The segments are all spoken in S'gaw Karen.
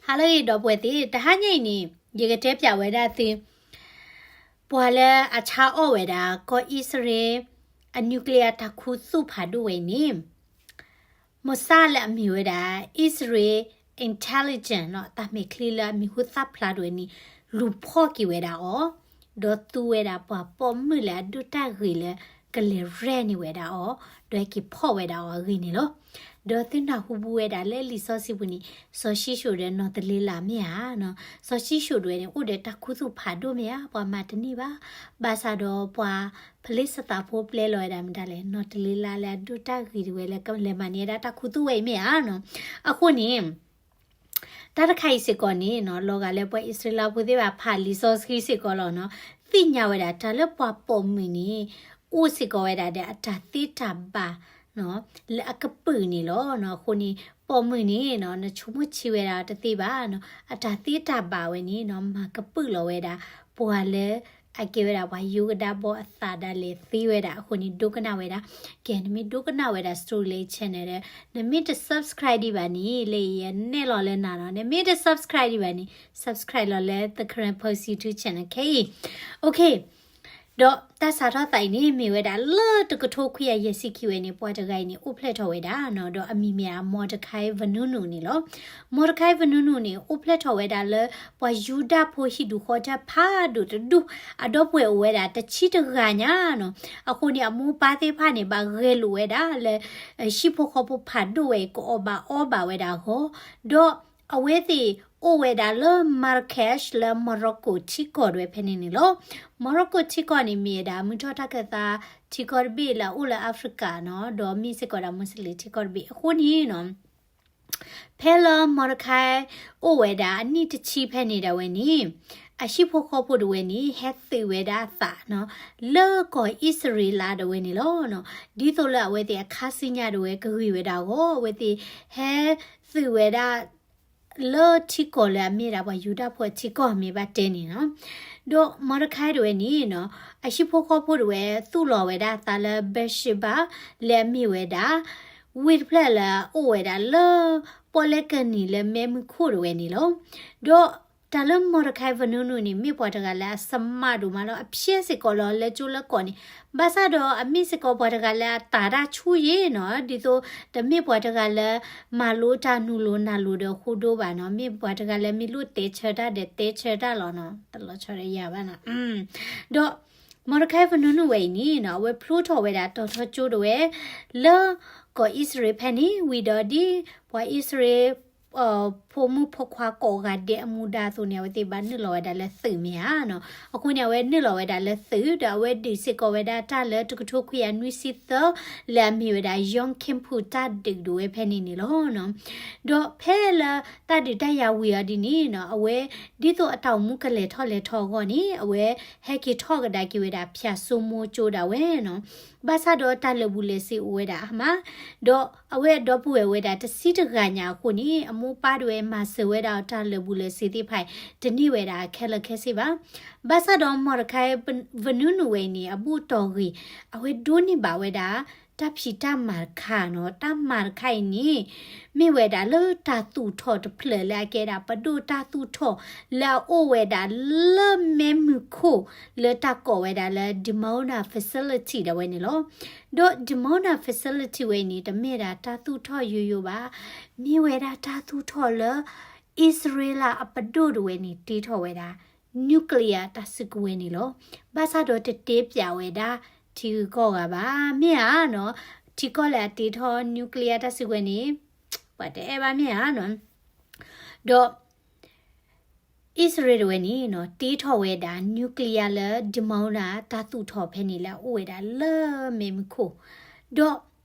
ဟါလၢအဂ့ၤ ဒီပုၢ်ဝဲၢ်သ့ၣ်, တဟါညါအံၤန့ၣ် ယကတဲပၠးဝဲဒၣ်သု ပှၤလၢအဆါအီၣ်ဝဲဒၣ် ကီၢ်အံၣ်စရ့လး အ nuclear တၢ်ခူသူၣ်ဖးဒိၣ်ဝဲအံၤန့ၣ် Mossad လၢအမ့ၢ်ဝဲဒၣ် အံၣ်စရ့လး intelligence နီၤ တၢ်မဲာ်ချံလၢအမံၤဟူသၣ်ဖျါဒၣ်ဝဲန့ၣ် လူၤဖီၣ်က့ၤဝဲဒၣ်အီၤ, ဒီးသူဝဲဒၣ်ပှၤပိာ်မုၣ်လၢအဒိၣ်တၢ်ဂ့ၤလၢ ကလဲၤရဲၣ်န့ၢ်ဝဲဒၣ်အီၤ, ဒီးဟဲက့ၤဖီၣ်ဝဲဒၣ်အီၤအဂ့ၢ်န့ၣ်လီၤ. ဒီးသုနၢ်ဟူဘူးဝဲဒၣ်လၢလံာ်စီဆှံပူၤန့ၣ် စီၤၡံၣ်ၡိၣ်ဒီးနီၢ်တလ့လးမ့ၢ်ဧါနီၤ, စီၤၡံၣ်ၡိၣ်ဒၣ်ဝဲန့ၣ် အိၣ်ဒီးတၢ်ခူသူၣ်ဖးဒိၣ်မ့ၢ်ဧါ, ပှၤမၤတန့ၢ်ဘၣ်, ဘၣ်ဆၣ်ဒီးပှၤဖလ့ၡသးဖိပျဲလီၤဝဲဒၣ်မတၤလဲၣ်, နီၢ်တလ့လးလၢအဒိၣ်တၢ်ဂ့ၤဒၣ်ဝဲလၢကလဲၤမၤန့ၢ်ဝဲဒၣ်တၢ်ခူသူၣ်ဝဲအံၤမ့ၢ်ဧါနီၤ. အဃိန့ၣ် တၢ်တခါအံၤစ့ၢ်ကီးန့ၣ်နီၤ လီၤဂာ်လၢပှၤအံၣ်စရ့လးဖိသ့ၣ်တဖၣ်ဖးလံာ်စီဆှံစ့ၢ်ကီးလီၤနီၤ, သ့ၣ်ညါဝဲဒၣ်တၢ်လၢပှၤပိာ်မုၣ်န့ၣ် အိၣ်စ့ၢ်ကီးဝဲဒၣ်ဒီးအတၢ်သ့တၢ်ဘၣ်နီၤ လၢအကပုာ်န့ၣ်လီၤနီၤ. အဃိန့ၣ် ပိာ်မုၣ်န့ၣ်နီၤ နဆိကမိၣ်ဆံးဝဲဒၣ်တသ့ဘၣ်နီၤ, အတၢ်သ့တၢ်ဘၣ်ဝဲန့ၣ်နီၤ မၤကပုာ်လီၤဝဲဒၣ် ပှၤလၢ အကဲဝဲဒၣ်ပှၤယိၤကဒါဘီအသးဒၣ်လဲာ်သ့ဝဲဒၣ်အဃိန့ၣ် ဒိကနၣ်ဝဲဒၣ်. ကဲ နမ့ၢ်ဒိကနၣ်ဝဲဒၣ် Story လၢ channel ဒီး နမ့ၢ်တ subscribe ဒံးဘၣ်န့ၣ် လၢယနဲၣ်လီၤလၢနၤနီၤ, နမ့ၢ်တ subscribe ဒံးဘၣ်န့ၣ် subscribe လီၤလၢ The Karen Post YouTube Channel ခဲအံၤ. Okay, ဒီးတၢ်စးထီၣ်သးအံၤန့ၣ် မ့ၢ်ဝဲဒၣ်လၢတကထိခွံကယၤယဲၢ်ဆံခံဝဲန့ၣ် ပှၤတဂၤအံၤန့ၣ် အိၣ်ဖျဲၣ်ထီၣ်ဝဲဒၣ်နီၤ, ဒီးအမံၤမ့ၢ်ဒၣ် Mordecai Vanunu န့ၣ်လီၤ. Mordecai Vanunu န့ၣ် အိၣ်ဖျဲၣ်ထီၣ်ဝဲဒၣ်လၢ ပှၤယူဒၤဖိဟံၣ်ဒူၣ်ဃီတၢ်ဖးဒိၣ်တဒူၣ်, အဒီပုၢ်ဝဲၢ်အိၣ်ဝဲဒၣ်တဆံတဂၤညါနီၤ. အဃိန့ၣ် အမိၢ်ပၢ်သ့ၣ်တဖၣ်န့ၣ် ဘၣ်ဂဲၤလိာ်ဝဲဒၣ်လၢ ဟံၣ်ဖိဃီဖိဖးဒိၣ်ဝဲအံၤ ကအီၣ်ဘၣ်အီဘၣ်ဝဲဒၣ်အဂီၢ်, ဒီးအဝဲသ့ၣ်အိၣ်ဝဲဒၣ်လၢ Marrakech လၢ Morocco ထံကီၢ်ဒၣ်ဝဲဖဲန့ၣ်န့ၣ်လီၤ. Morocco ထံကီၢ်န့ၣ် မ့ၢ်ဝဲဒၣ် မုၢ်ထီၣ်တၢ်ခၢၣ်သးထံကီၢ်တဘ့ၣ်လၢအအိၣ်လၢ Africa နီၤ, ဒီးမ့ၢ်စ့ၢ်ကီးဒၣ် Muslim ထံကီၢ်တဘ့ၣ်အဃိန့ၣ်နီၤ ဖဲလၢ Mordecai အိၣ်ဝဲဒၣ်အနံၣ်တဆံဖဲန့ၣ်ဒၣ်ဝဲန့ၣ် အဟံၣ်ဖိဃီဖိဒၣ်ဝဲန့ၣ် ဟဲသုးဝဲဒၣ်အသးနီၤ လၢကီၢ်အံၣ်စရ့လးဒၣ်ဝဲန့ၣ်လီၤ. ဒ်သိးလၢအဝဲသ့ၣ်အခါဆူညါဒၣ်ဝဲကဂ့ၤဝဲဒၣ်အဂီၢ် အဝဲသ့ၣ်ဟဲသုးဝဲဒၣ် လၢထံကီၢ်လၢအမ့ၢ်ဒၣ်ပှၤယူဒၤဖိအထံကီၢ်မ့ၢ်ဘၣ်တဲန့ၣ်နီၤ. ဒီး Mordecai ဒၣ်ဝဲန့ၣ်နီၤ အဟံၣ်ဖိဃီဖိဒၣ်ဝဲသူၣ်လီၤဝဲဒၣ်အသးလၢ Beersheba လၢအမ့ၢ်ဝဲဒၣ် ဝ့ၢ်တဖျၢၣ်လၢအအိၣ်ဝဲဒၣ်လၢ ပီၣ်လဲၣ်ကၢၢ်နံၤလၢမဲးမုၢ်ခိၣ်ဒၣ်ဝဲန့ၣ်လီၤ. ဒီးတၢ်လၢ Mordecai Vanunu န့ၣ် မ့ၢ်ပှၤတဂၤလၢအ smart ဒိၣ်မးလီၤ အဖျဲၣ်စ့ၢ်ကီးလီၤလၢကၠိလၢကီၢ်န့ၣ်, ဘၣ်ဆၣ်ဒီးအမ့ၢ်စ့ၢ်ကီးပှၤတဂၤလၢအတၢ်ဒၣ်ဆူၣ်ယဲၢ်နီၤ, ဒ်သိးတမ့ၢ်ပှၤတဂၤလၢ မၤလိတၢ်နုာ်လိၤနၢ်လိၤဒီးဃိဒိဘၣ်နီၤ, မ့ၢ်ပှၤတဂၤလၢမ့ၢ်လိၣ်တဲဆၢတၢ်ဒီးတဲဆၢတၢ်လီၤနီၤ, တလီၤဆီဒီးယၤဘၣ်နီၤ. ဒီး Mordecai Vanunu ဝဲအံၤန့ၣ်နီၤ အဝဲဖျိထီၣ်ဝဲဒၣ်တီၤထီကၠိဒၣ်ဝဲ လၢကီၢ်အံၣ်စရ့လးဖဲန့ၣ် ဝံၤဒီးဒ်ပှၤအံၣ်စရ့လး ဖိမုၣ်ဖိခွါကိးဂၤဒဲးအမူဒါအသိးန့ၣ် အဝဲသ့ၣ်ဘၣ်နုာ်လီၤဝဲဒၣ်လၢသုးမ့ၢ်ဧါနီၤ. အဃိန့ၣ် အဝဲနုာ်လီၤဝဲဒၣ်လၢသုး ဒီးအဝဲဒုးစ့ၢ်ကီးဝဲဒၣ်တၢ်လၢတကထိခွံကယၤနွံဆံသၢ လၢအမ့ၢ်ဝဲဒၣ် Yom Kippur တၢ်ဒုးဒၣ်ဝဲဖဲန့ၣ်န့ၣ်လီၤနီၤ. ဒီးဖဲလၢတၢ်ဒုးတၢ်ယၤဝံၤအီၤဒ်န့ၣ်နီၤ အဝဲ ဒ်သိးအတၢ်အိၣ်မူကလဲၤထီၣ်လဲၤထီအဂီၢ်န့ၣ် အဝဲဟဲက့ၤထီၣ်ကဒါက့ၤဝဲဒၣ် ဖၠၣ်စိမိၤကၠိဒၣ်ဝဲနီၤ. ဘၣ်ဆၣ်ဒီးတၢ်လၢာ်ဘူၣ်လၢာ်စ့အိၣ်ဝဲဒၣ်အါမး, ဒီးအဝဲအဒီပုၢ်ဝဲၢ်အိၣ်ဝဲဒၣ်တဆံတဂၤညါအဃိန့ၣ် အမိၢ်ပၢ်ဒၣ်ဝဲမၤစၢၤဝဲဒၣ်တၢ်လၢာ်ဘူၣ်လၢာ်စ့သ့ၣ်တဖၣ်အံၤ တန့ၢ်ဝဲဒၣ်ခဲလၢာ်ခဲဆ့ဘၣ်. ဘၣ်ဆၣ်ဒီး Mordecai Vanunu ဝဲအံၤန့ၣ် အဘူၣ်တီၢ်ဂ့ၤ အဝဲဒိးန့ၢ်ဘၣ်ဝဲဒၣ် တၢ်ဖံးတၢ်မၤတခါနီၤ, တၢ်မၤတခါအံၤန့ၣ် မ့ၢ်ဝဲဒၣ်လၢတၢ်သူၣ်ထီၣ်တဖျၢၣ်လၢအကဲဒၣ်ပဒိၣ်တၢ်သူၣ်ထီၣ် လၢအအိၣ်ဝဲဒၣ်လၢမဲးမုၢ်ခိၣ် လၢတၢ်ကိးဝဲဒၣ်လၢ Dimona facility ဒၣ်ဝဲန့ၣ်လီၤ. ဒီး Dimona facility ဝဲအံၤန့ၣ် တမ့ၢ်ဒၣ်တၢ်သူၣ်ထီၣ်ယိယိဘၣ်, မ့ၢ်ဝဲဒၣ်တၢ်သူၣ်ထီၣ်လၢ အံၣ်စရ့လးအပဒိၣ်ဒၣ်ဝဲန့ၣ် တ့ထီၣ်ဝဲဒၣ် nuclear တၢ်စုကဝဲၤန့ၣ်လီၤ. ဘၣ်ဆၣ်ဒီးတတဲပၠးဝဲဒၣ်ထံဂုၤကီၢ်ဂၤဘၣ်, မ့ၢ်ဧါနီၤ, ထံကီၢ်လၢအတ့ထီၣ် nuclear တၢ်စုကဝဲၤန့ၣ် ပှၤတအဲၣ်ဘၣ်မ့ၢ်ဧါနီၤ. ဒီး အံၣ်စရ့လးဒၣ်ဝဲန့ၣ်နီၤ တ့ထီၣ်ဝဲဒၣ် nuclear လၢ Dimona တၢ်သူၣ်ထီၣ်ဖဲန့ၣ်လၢအအိၣ်ဝဲဒၣ်လၢမဲးမုၢ်ခိၣ်, ဒီး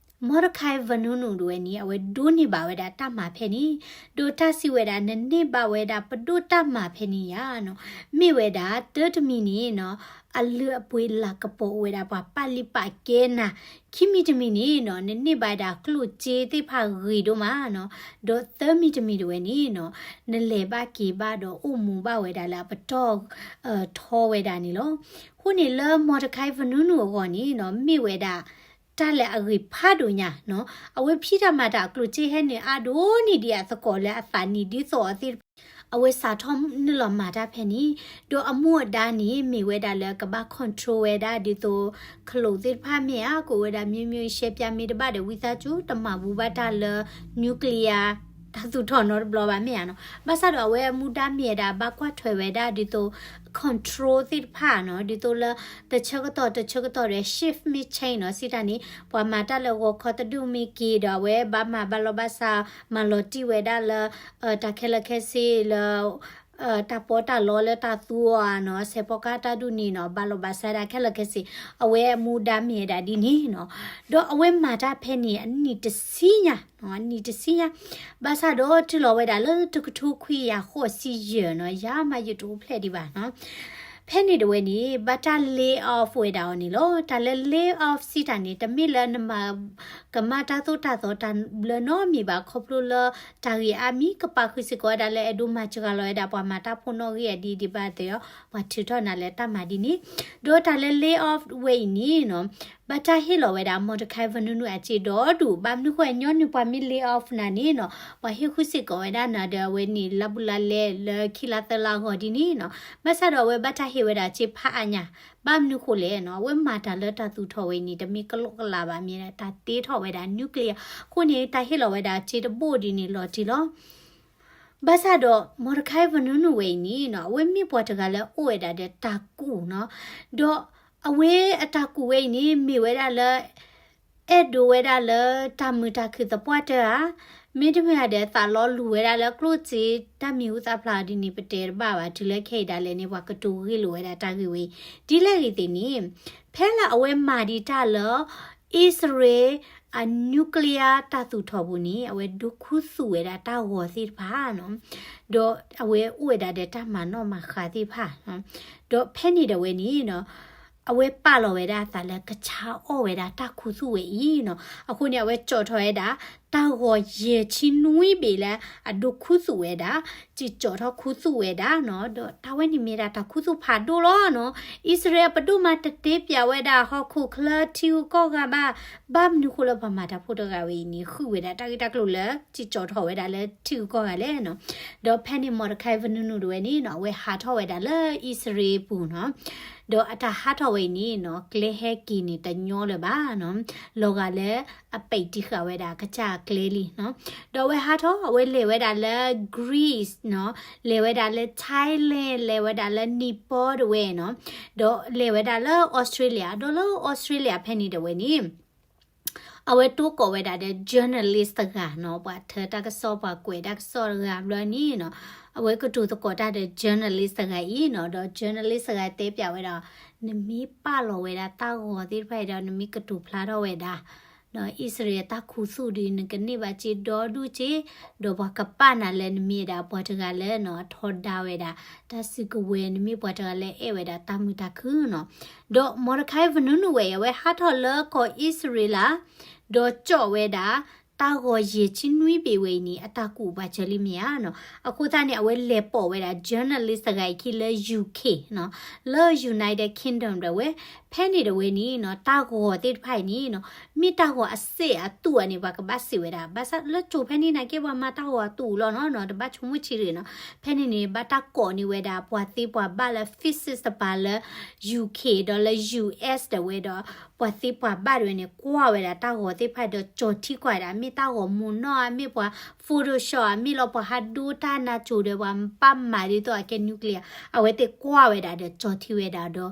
Mordecai Vanunu ဒၣ်ဝဲန့ၣ် အဝဲဒိးန့ၢ်ဘၣ်ဝဲဒၣ်တၢ်မၤဖဲန့ၣ်, ဒီးတၢ်စံးဝဲဒၣ် နန့ၢ်ဘၣ်ဝဲဒၣ်ပဒိၣ်တၢ်မၤဖဲန့ၣ်ယါနီၤ, မ့ၢ်ဝဲဒၣ်တၢတမံၤန့ၣ်နီၤ အလုၢ်အပှ့ၤလၤကပီၤအိၣ်ဝဲဒၣ်ပှၤပာ်လုၢ်ပာ်ကဲနၤ, ခံမံၤတမံၤန့ၣ်နီၤ နန့ၢ်ဘၣ်ဝဲဒၣ်ကျိၣ်စ့သ့ၣ်တဖၣ်ဂ့ၤဒိၣ်မးနီၤ, ဒီးသၢမံၤတမံၤဒၣ်ဝဲန့ၣ်နီၤ နလဲၤဘၣ်က့ၤဘၣ်ဒီးအိၣ်မူဘၣ်ဝဲဒၣ်လၢအပတီၢ်ထီဝဲဒၣ်န့ၣ်လီၤ. အဃိန့ၣ်လၢ Mordecai Vanunu အဂီၢ်န့ၣ်နီၤ မ့ၢ်ဝဲဒၣ် တၢ်လၢအဂ့ၤဖးဒိၣ်ညါနီၤ, အဝဲဖံးတၢ်မၤတၢ်အကျိၣ်စ့ဟဲနုာ်အါဒိၣ်န့ၢ်ဒံးအသကိးလၢအသးနံၣ်ဒ်သိးအီၤသ့ၣ်တဖၣ်, အဝဲစးထီၣ်နုာ်လီၤမၤတၢ်ဖဲန့ၣ်, ဒီးအမူအဒါန့ၣ် မ့ၢ်ဝဲဒၣ်လၢကဘၣ် control ဝဲဒၣ်ဒ်သိး ခလိာ်သ့ၣ်တဖၣ်မ့ၢ်ဧါ, ကိးဝဲဒၣ် မျိုးမျိုးရှယ်ပြား မ့ၢ်တဘၣ်ဒီး ဝံသးစူၤ တမၤဘူးဘၣ်တၢ်လၢ nuclear တၢ်သူၣ်ထီၣ်နီတဘျီဘၣ်မ့ၢ်ဧါနီၤ. ဘၣ်ဆၣ်ဒီးအဝဲအမူဒါမ့ၢ်ဝဲဒၣ် ဘၣ်ကွၢ်ထွဲဝဲဒၣ်ဒ်သိး control သ့ၣ်တဖၣ်နီၤ, ဒ်သိးလၢ တဆၢကတီၢ်တဆၢကတီၢ်ဒီး shift မ့ၢ် change နီၤ, စံးတၢ်န့ၣ် ပှၤမၤတၢ်လၢဂီၤခီတဒူၣ်မ့ၢ်က့ၤဒီး အဝဲဘၣ်မၤဘၣ်လီၤဘၣ်စး မၤလီၤတံၢ်ဝဲဒၣ်လၢ တၢ်ခဲလၢာ်ခဲဆ့လၢ တၢ်ပီးတၢ်လီလၢတၢ်သူအီၤနီၤ, ဆဲးဖီကါတၢ်ဒူၣ်န့ၣ်နီၤ, ဘၣ်လီၤဘၣ်စးဒၣ်ခဲလၢာ်ခဲဆ့, အဝဲအမူဒါမ့ၢ်ဝဲဒၣ်ဒ်န့ၣ်နီၤ. ဒီးအဝဲမၤတၢ်ဖဲန့ၣ် အနံၣ်တဆံညါ, အနံၣ်တဆံညါ, ဘၣ်ဆၣ်ဒီးတုၤလီၤဝဲဒၣ်လၢတကထိခွံကယၤဃိးဆံယဲၢ်နီၤ, ယၤမးယတအိၣ်ဖျဲၣ်ဒံးဘၣ်နီၤ. ဖဲန့ၣ်တဝဲန့ၣ် ဘၣ်တၢ် lay off ဝဲဒၣ်အီၤန့ၣ်လီၤ. တၢ်လၢ lay off စံးတၢ်န့ၣ် တမ့ၢ်လၢနမၤ ကမၣ်တၢ်သိၣ်တၢ်သီတၢ်ဘျၢနီတမံၤဘၣ်, ခီဖျိလၢတၢ်ဂ့ၢ်အါမံၤ ကပာ်ဃုာ်စ့ၢ်ကီးဝဲဒၣ်လၢအဲၣ်ဒိးမၤစှၤလီၤဝဲဒၣ် ပှၤမၤတၢ်ဖိနီၣ်ဂံၢ်အဒံးဒံးဘၣ်သ့ၣ်အီၤ, ပှၤထုးထီၣ်နၤလၢတၢ်မၤဒ်န့ၣ်, ဒီးတၢ်လၢ lay off ဝဲအံၤန့ၣ်နီၤ, ဘၣ်တၢ်ဟ့ၣ်လီၤဝဲဒၣ် Mordecai Vanunu အစ့ဒီဒူၣ်, ဘၣ်မနုၤဃိ ညီနုၢ်ပှၤမ့ၢ် lay off နၤန့ၣ်နီၤ, ပှၤဟ့ၣ်ဃုာ်စ့ၢ်ကီးဝဲဒၣ်နၤဒီး အဝဲန့ၣ် လါဘူးလါလဲလၢခံလါသၢလါအဂီၢ်ဒ်န့ၣ်နီၤ, ဘၣ်ဆၣ်ဒီးအဝဲဘၣ်တၢ်ဟ့ၣ်ဝဲဒၣ်စ့ဖးအါညါ, ဘၣ်မနုၤဃိလဲၣ်နီၤ, အဝဲမၤတၢ်လၢတၢ်သူၣ်ထီၣ်ဝဲအံၤန့ၣ် တမ့ၢ်ကလီကလးဘၣ် မ့ၢ်ဒၣ်တၢ်တ့ထီၣ်ဝဲဒၣ် nuclear, အဃိန့ၣ် တၢ်ဟ့ၣ်လီၤဝဲဒၣ်စ့တဘိဒ်န့ၣ်လီၤတံၢ်လီၤ. ဘၣ်ဆၣ်ဒီး Mordecai Vanunu ဝဲအံၤန့ၣ်နီၤ, အဝဲမ့ၢ်ပှၤတဂၤလၢအိၣ်ဝဲဒၣ်ဒီးတၢ်ကူၣ်နီၤ, ဒီးအဝဲအတၢ်ကူၣ်ဝဲအံၤန့ၣ် မ့ၢ်ဝဲဒၣ်လၢ အဲၣ်ဒိးဝဲဒၣ်လၢတၢ်မုာ်တၢ်ခုၣ်သပှၢ်တၢၢ်ဧါ, မ့တမ့ၢ်ဧါဒီး သးလီၤလူၤဝဲဒၣ်လၢကျိၣ်စ့တၢ်မံၤဟူသၣ်ဖျါဒ်န့ၣ် ပတဲတဘၣ်ဘၣ်, တုၤလၢခဲအံၤဒၣ်လဲာ်န့ၣ် ပှၤကတိၤဂ့ၢ်လိာ်ဝဲဒၣ်တၢ်ဂ့ၢ်ဝဲအံၤ, ဒ်လဲၣ်ဂ့ၤသ့ၣ်န့ၣ်, ဖဲလၢအဝဲမၤဒံးတၢ်လၢ အံၣ်စရ့လးအ nuclear တၢ်သူၣ်ထီၣ်ပူၤန့ၣ် အဝဲဒိးခူသူၣ်ဝဲဒၣ်တၢ်ဂီၤသ့ၣ်တဖၣ်နီၤ, ဒီးအဝဲအိၣ်ဝဲဒၣ်ဒီးတၢ်မၤနီၣ်မၤဃါသ့ၣ်တဖၣ်, ဒီးဖဲန့ၣ်ဒၣ်ဝဲန့ၣ်နီၤ, အဝဲပာ်လီၤဝဲဒၣ်အသးလၢကဆါအီၣ်ဝဲဒၣ်တၢ်ခူသူၣ်ဝဲအံၤနီၤ, အဃိန့ၣ် အဝဲကၠီၣ်ထီၣ်ဝဲဒၣ် တၢ်ဂီၤယဲၢ်ဆံနွံဘ့ၣ်လၢအဒိးခူသူၣ်ဝဲဒၣ်, စံၣ်ကၠီၣ်ထီၣ်ခူသူၣ်ဝဲဒၣ်နီၤ, ဒီးတၢ်ဝဲန့ၣ်မ့ၢ်ဒၣ်တၢ်ခူသူၣ်ဖးဒိၣ်လီၤနီၤ, အံၣ်စရ့လးပဒိၣ်မးတတဲပၠးဝဲဒၣ် ဟီၣ်ခိၣ်ချၢထံဂုၤကီၢ်ဂၤဘၣ်, ဘၣ်မနုၤဃိလၢပှၤမၤတၢ်ဖိတဂၤဝဲအံၤန့ၣ် ဃုဝဲဒၣ်တၢ်ဂ့ၢ်တၢ်ကျိၤလၢ စံၣ်ကၠီၣ်ထီၣ်ဝဲဒၣ်လၢထံဂုၤကီၢ်ဂၤလဲၣ်နီၤ, ဒီးဖဲန့ၣ် Mordecai Vanunu တဝဲန့ၣ်နီၤ, အဝဲဟးထီၣ်ဝဲဒၣ်လၢအံၣ်စရ့လးပူၤနီၤ, ဒီးအတၢ်ဟးထီၣ်ဝဲအံၤန့ၣ်နီၤ, ကျဲဟဲက့ၤန့ၣ်တညီလၢၤဘၣ်နီၤ, လီၤဂာ်လၢအပဲာ်တံာ်ဃာ်ဝဲဒၣ်အကစၢ်အကျဲလံနီၤ, ဒီးအဝဲဟးထီၣ် အဝဲလဲၤဝဲဒၣ်လၢ Greece နီၤ, လဲၤဝဲဒၣ်လၢ Thailand, လဲၤဝဲဒၣ်လၢ Nepal တဝဲနီၤ, ဒီးလဲၤဝဲဒၣ်လၢ Australia, ဒီးလၢ Australia ဖဲန့ၣ်တဝဲန့ၣ် အဝဲတိကိးဝဲဒၣ်ဒီး journalist တဂၤနီၤ, ပှၤထၢတၢ်ကစီၣ် ပှၤကွဲးတၢ်ကစီၣ်တဂၤဘျီန့ၣ်နီၤ, အဝဲကတိၤသကိးတၢ်ဒီး journalist တဂၤအံၤနီၤ, ဒီး journalist တဂၤတဲပၠးဝဲဒၣ်, နမ့ၢ်ပာ်လီၤဝဲဒၣ်တၢ်ဂီၤသ့ၣ်တဖၣ်အံၤဒီး နမ့ၢ်ကတိၤဖျါထီၣ်ဝဲဒၣ် ဒီးအံၣ်စရ့လးတၢ်ခူသူၣ်ဒီး နကန့ၢ်ဘၣ်စ့ဒီဒူၣ်စ့, ဒီးပှၤကပာ်နၤလၢနမ့ၢ်ဝဲဒၣ်ပှၤတဂၤလၢနီၤ အထီဒါဝဲဒၣ် တၢ်စုကဝဲၤ, နမ့ၢ်ပှၤတဂၤလၢအဲၣ်ဝဲဒၣ်တၢ်မုာ်တၢ်ခုၣ်နီၤ, ဒီး Mordecai Vanunu ဝဲအံၤ အဝဲဟးထီၣ်လၢကီၢ်အံၣ်စရ့လး, ဒီးကၠီၣ်ဝဲဒၣ် တၢ်ဂီၤယဲၢ်ဆံနွံဘ့ၣ်ဝဲအံၤန့ၣ် အတၢ်ကူၣ်ဘၣ်စၢၤလံမ့ၢ်ဧါနီၤ, အဃိသတးန့ၣ် အဝဲလဲၤပိာ်ဝဲဒၣ် journalist တဂၤအံၤခံလၢ UK နီၤ, လၢ United Kingdom ဒၣ်ဝဲ, ဖဲန့ၣ်ဒၣ်ဝဲန့ၣ်နီၤ တၢ်ဂီၤသ့ၣ်တဖၣ်အံၤန့ၣ်နီၤ မ့ၢ်တၢ်ဂီၤအစဲးအသူၣ်အန့ၣ် ပှၤကဘၣ်စံးဝဲဒၣ်, ဘၣ်ဆၣ်လၢကၠိဖဲန့ၣ်နာ်က့ ပှၤမၤတၢ်ဂီၤအသူၣ်လီၤနီၤနီၤ, တဘၣ်ဆိကမိၣ်ဆံးတဂ့ၤနီၤ, ဖဲန့ၣ်န့ၣ် ဘၣ်တၢ်ကိးန့ၢ်ဝဲဒၣ် ပှၤသ့ပှၤဘၣ်လၢ physics တပၤလၢ UK ဒီးလၢ US ဒၣ်ဝဲဒီး ပှၤသ့ပှၤဘၣ်ဒၣ်ဝဲန့ၣ် ကွၢ်ဝဲဒၣ်တၢ်ဂီၤသ့ၣ်တဖၣ်ဒီး ကၠီၤထံကွၢ်ဒၣ် မ့ၢ်တၢ်ဂီၤမူနီၢ်ဧါ, မ့ၢ်ပှၤ Photoshop ဧါ, မ့ၢ်လီၤပှၤဟးဒိတၢ်နါစိၤဒီး ပှၤဘၣ်မၤဒ်သိးအကဲ nuclear အဝဲသ့ၣ်ကွၢ်ဝဲဒၣ်ဒီး ကၠီၤထံဝဲဒၣ်ဒီး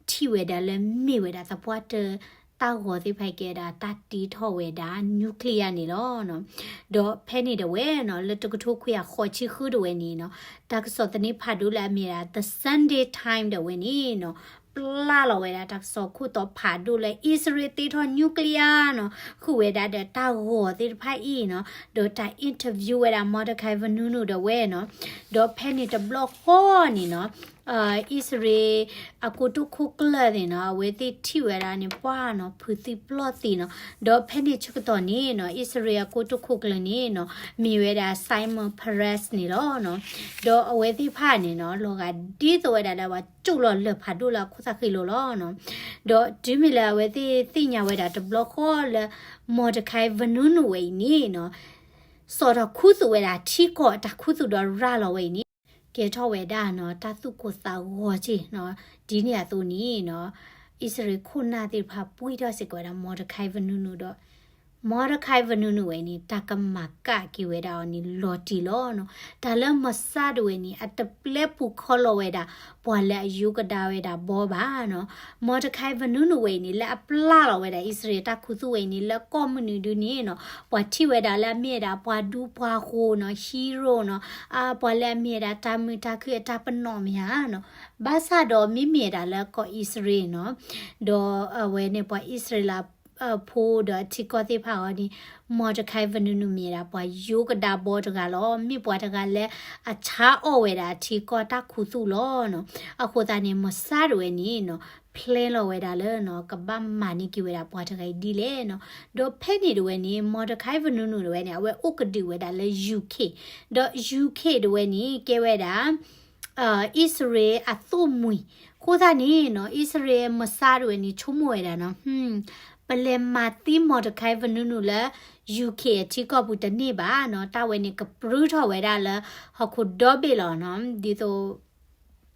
ထံၣ်ဝဲဒၣ်လၢမ့ၢ်ဝဲဒၣ်သပှၢ်တၢၢ် တၢ်ဂီၤသ့ၣ်တဖၣ်ကဲဒၣ် တၢ်တ့ထီၣ်ဝဲဒၣ် nuclear န့ၣ်လီၤ. ဒီးဖဲန့ၣ်ဒၣ်ဝဲနီၤ လၢတကထိခွံကယၤဃိးဆံဃုဒၣ်ဝဲန့ၣ်နီၤ တၢ်ကစီၣ်သန့ဖးဒိၣ်လၢအမ့ၢ်ဒၣ် The Sunday Times ဒၣ်ဝဲန့ၣ်နီၤ ပျၢ်လီၤဝဲဒၣ်တၢ်ကစီၣ်ခိၣ်တီဖးဒိၣ်လၢ အံၣ်စရ့လးသ့ထီၣ် nuclear နီၤ ဃုာ်ဝဲဒၣ်ဒီးတၢ်ဂီၤသ့ၣ်တဖၣ်အံၤနီၤ ဒီးတၢ် interview ဝဲဒၣ် Mordecai Vanunu ဒၣ်ဝဲနီၤ ဒီးဖဲန့ၣ်တဘျီဃီန့ၣ်နီၤ အံၣ်စရ့လးအကိတိာ်ခိၣ်ကျၢၢ်န့ၣ်နီၤ အဝဲသ့ၣ်ထံၣ်ဝဲဒၣ်န့ၣ် ပှၢ်နီၤ ဖုးသံပျီၢ်သံနီၤ. ဒီးဖဲန့ၣ်ဆၢကတီၢ်န့ၣ်နီၤ အံၣ်စရ့လးအကိတိာ်ခိၣ်ကျၢၢ်န့ၣ်နီၤ မ့ၢ်ဝဲဒၣ် Simon Peres န့ၣ်လီၤနီၤ. ဒီးအဝဲသ့ၣ်တဖၣ်န့ၣ်နီၤ လီၤဂာ်ဒ်သိးဝဲဒၣ်လၢပှၤကၠိၣ်လီၤလၢၢ်ဖးဒိၣ်လၢအခိၣ်သၣ်ဃံလိၤလီၤနီၤ. ဒီးတုၤမ့ၢ်လၢအဝဲသ့ၣ်သ့ၣ်ညါဝဲဒၣ်တဘျီဃီလၢ Mordecai Vanunu ဝဲအံၤန့ၣ်နီၤ စိာ်ထီၣ်ခူသူၣ်ဝဲဒၣ်ထံကီၢ်အတၢ်ခူသူၣ်ဒီးရၤလီၤဝဲအံၤန့ၣ် ကဲထီၣ်ဝဲဒၣ်နီၤ တၢ်သူၣ်ကိၢ်သးဂီၤက့ၢ်နီၤ. ဒ်န့ၣ်အသိးန့ၣ်နီၤ အံၣ်စရ့လးခိၣ်နၢ်သ့ၣ်တဖၣ်ပှံၢ်ထီၣ်စ့ၢ်ကီးဝဲဒၣ် Mordecai Vanunu ဒီး Mordecai Vanunu ဝဲန့ၣ် တၢ်ကမၤကၣ်က့ၤဝဲဒၣ်အီၤန့ၣ် လီၤတံၢ်လီၤနီၤ. တၢ်လၢ Mossad ဝဲန့ၣ် အတပျဲပူၤခီလီၤဝဲဒၣ် ပှၤလၢအယိကဒါဝဲဒၣ်ဘီဘၣ်နီၤ. Mordecai Vanunu ဝဲအံၤန့ၣ် လၢအပျၢ်လီၤဝဲဒၣ် အံၣ်စရ့လးတၢ်ခူသူၣ်ဝဲအံၤန့ၣ် လၢကီၢ်မုၢ်နုာ်ဒုန့ၣ်နီၤ ပှၤထံၣ်ဝဲဒၣ်လၢအမ့ၢ်ဝဲဒၣ် ပှၤဒူပှၤဃိၤနီၤ hero နီၤ, ပှၤလၢအမ့ၢ်ဝဲဒၣ်တၢ်မုာ်တၢ်ခုၣ်အတၢ်ပနီၣ်မ့ၢ်ဧါနီၤ. ဘၣ်ဆၣ်ဒီးမ့မ့ၢ်ဝဲဒၣ်လၢကီၢ်အံၣ်စရ့လးနီၤ, ဒီးအဝဲန့ၣ်ပှၤအံၣ်စရ့လး ဖိဒီးအထံကီၢ်သ့ၣ်တဖၣ်အဂီၢ်န့ၣ် Mordecai Vanunu မ့ၢ်ဝဲဒၣ်ပှၤယိကဒါဘီတဂၤလီၤ. မ့ၢ်ပှၤတဂၤလၢအဆါအီၣ်ဝဲဒၣ်အထံကီၢ်တၢ်ခူသူၣ်လီၤနီၤ. အဃိသတးန့ၣ် Mossad ဝဲန့ၣ်နီၤ plan လီၤဝဲဒၣ်လၢနီၤ ကဘၣ်မၤန့ၢ်က့ၤဝဲဒၣ်ပှၤတဂၤအံၤဒ်လဲၣ်နီၤ. ဒီးဖဲန့ၣ်တဝဲန့ၣ် Mordecai Vanunu တဝဲန့ၣ် အဝဲအိၣ်ကဒုးဝဲဒၣ်လၢ UK, ဒီး UK တဝဲန့ၣ် ကဲဝဲဒၣ် အံၣ်စရ့လးအသိၣ်မှံၤ. အဃိသတးန့ၣ်နီၤ အံၣ်စရ့လး Mossad တဝဲန့ၣ် ဆိကမိၣ်ဝဲဒၣ်နီၤ ပလဲၤမၤသံ Mordecai Vanunu လၢ UK အထံကီၢ်ပူၤတန့ၢ်ဘၣ်နီၤ, တၢ်ဝဲန့ၣ်ကပြုၢ်ထီၣ်ဝဲဒၣ်လၢဟီၣ်ခိၣ်ဒီဘ့ၣ်လီၤနီၤ. ဒ်သိး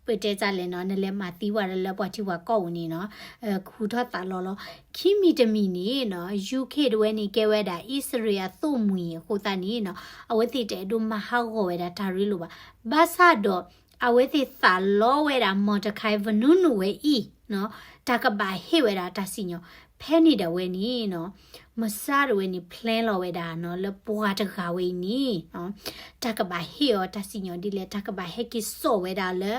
ပတဲတၢ်လဲၣ်နီၤ, နလဲၤမၤသံဝဲဒၣ်လၢပှၤထံပှၤကီၢ်ပူၤန့ၣ်နီၤ, ဃူထီၣ်သးလီၤလီၤ. ခံမံၤတမံၤန့ၣ်နီၤ UK တဝဲန့ၣ် ကဲဝဲဒၣ်အံၣ်စရ့လးအသိၣ်မှံၤအဃိသတးန့ၣ်နီၤ, အဝဲသ့ၣ်တအဲၣ်ဒိးမၤဟးဂီၤဝဲဒၣ်တၢ်ရ့လိာ်ဘၣ်. ဘၣ်ဆၣ်ဒီး အဝဲသ့ၣ်သးလီဝဲဒၣ် Mordecai Vanunu ဝဲအံၤနီၤ, တၢ်ကဘၣ်ဟ့ၣ်ဝဲဒၣ်တၢ်စံၣ်ညီၣ်. ဖဲန့ၣ်ဒၣ်ဝဲန့ၣ်နီၤ Mossad တဝဲန့ၣ် plan လီၤဝဲဒၣ်နီၤ လၢပှၤတဂၤဝဲအံၤန့ၣ် တၢ်ကဘၣ်ဟ့ၣ်အီၤတၢ်စံၣ်ညီၣ်ဒ်လဲၣ်, တၢ်ကဘၣ်ဟဲက့ၤစိာ်ဝဲဒၣ်လၢ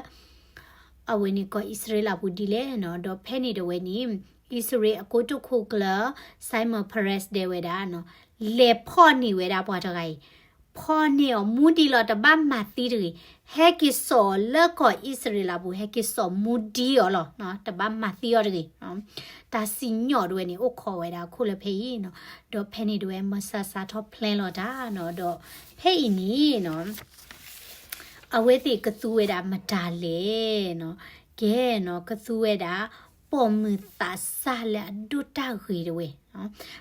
အဝဲန့ၣ်ကီၢ်အံၣ်စရ့လးပူၤဒ်လဲၣ်နီၤ. ဒီးဖဲန့ၣ်ဒၣ်ဝဲန့ၣ် အံၣ်စရ့လးအကိတိာ်ခိၣ်ကျၢၢ် Simon Peres ဒဲဝဲဒၣ်နီၤ, လဲၤဖီၣ်န့ၢ်ဝဲဒၣ်ပှၤတဂၤအံၤ, ဖီၣ်န့ၢ်အီၤမူဒံးလီၤ, တဘၣ်မၤသံတဂ့ၤ, ဟဲက့ၤစိာ်အီၤလၢကီၢ်အံၣ်စရ့လးပူၤ, ဟဲက့ၤစိာ်မူဒံးအီၤလီၤ, တဘၣ်မၤသံအီၤတဂ့ၤ. တၢ်စံၣ်ညီၣ်ဒၣ်ဝဲန့ၣ် အိၣ်ခိးဝဲဒၣ်အခိၣ်လၢဖဲအံၤနီၤ. ဒီးဖဲန့ၣ်ဒၣ်ဝဲ Mossad စးထီၣ် plan လီၤတၢ်နီၤ. ဒီးဖဲအံၤန့ၣ်နီၤ အဝဲသ့ၣ်ကသူဝဲဒၣ်မတၤလဲၣ်နီၤ, ကဲနီၤ ကသူဝဲဒၣ် ပိာ်မုၣ်သးစၢ်လၢအဒိၣ်တၢ်ဂ့ၤတဝဲ.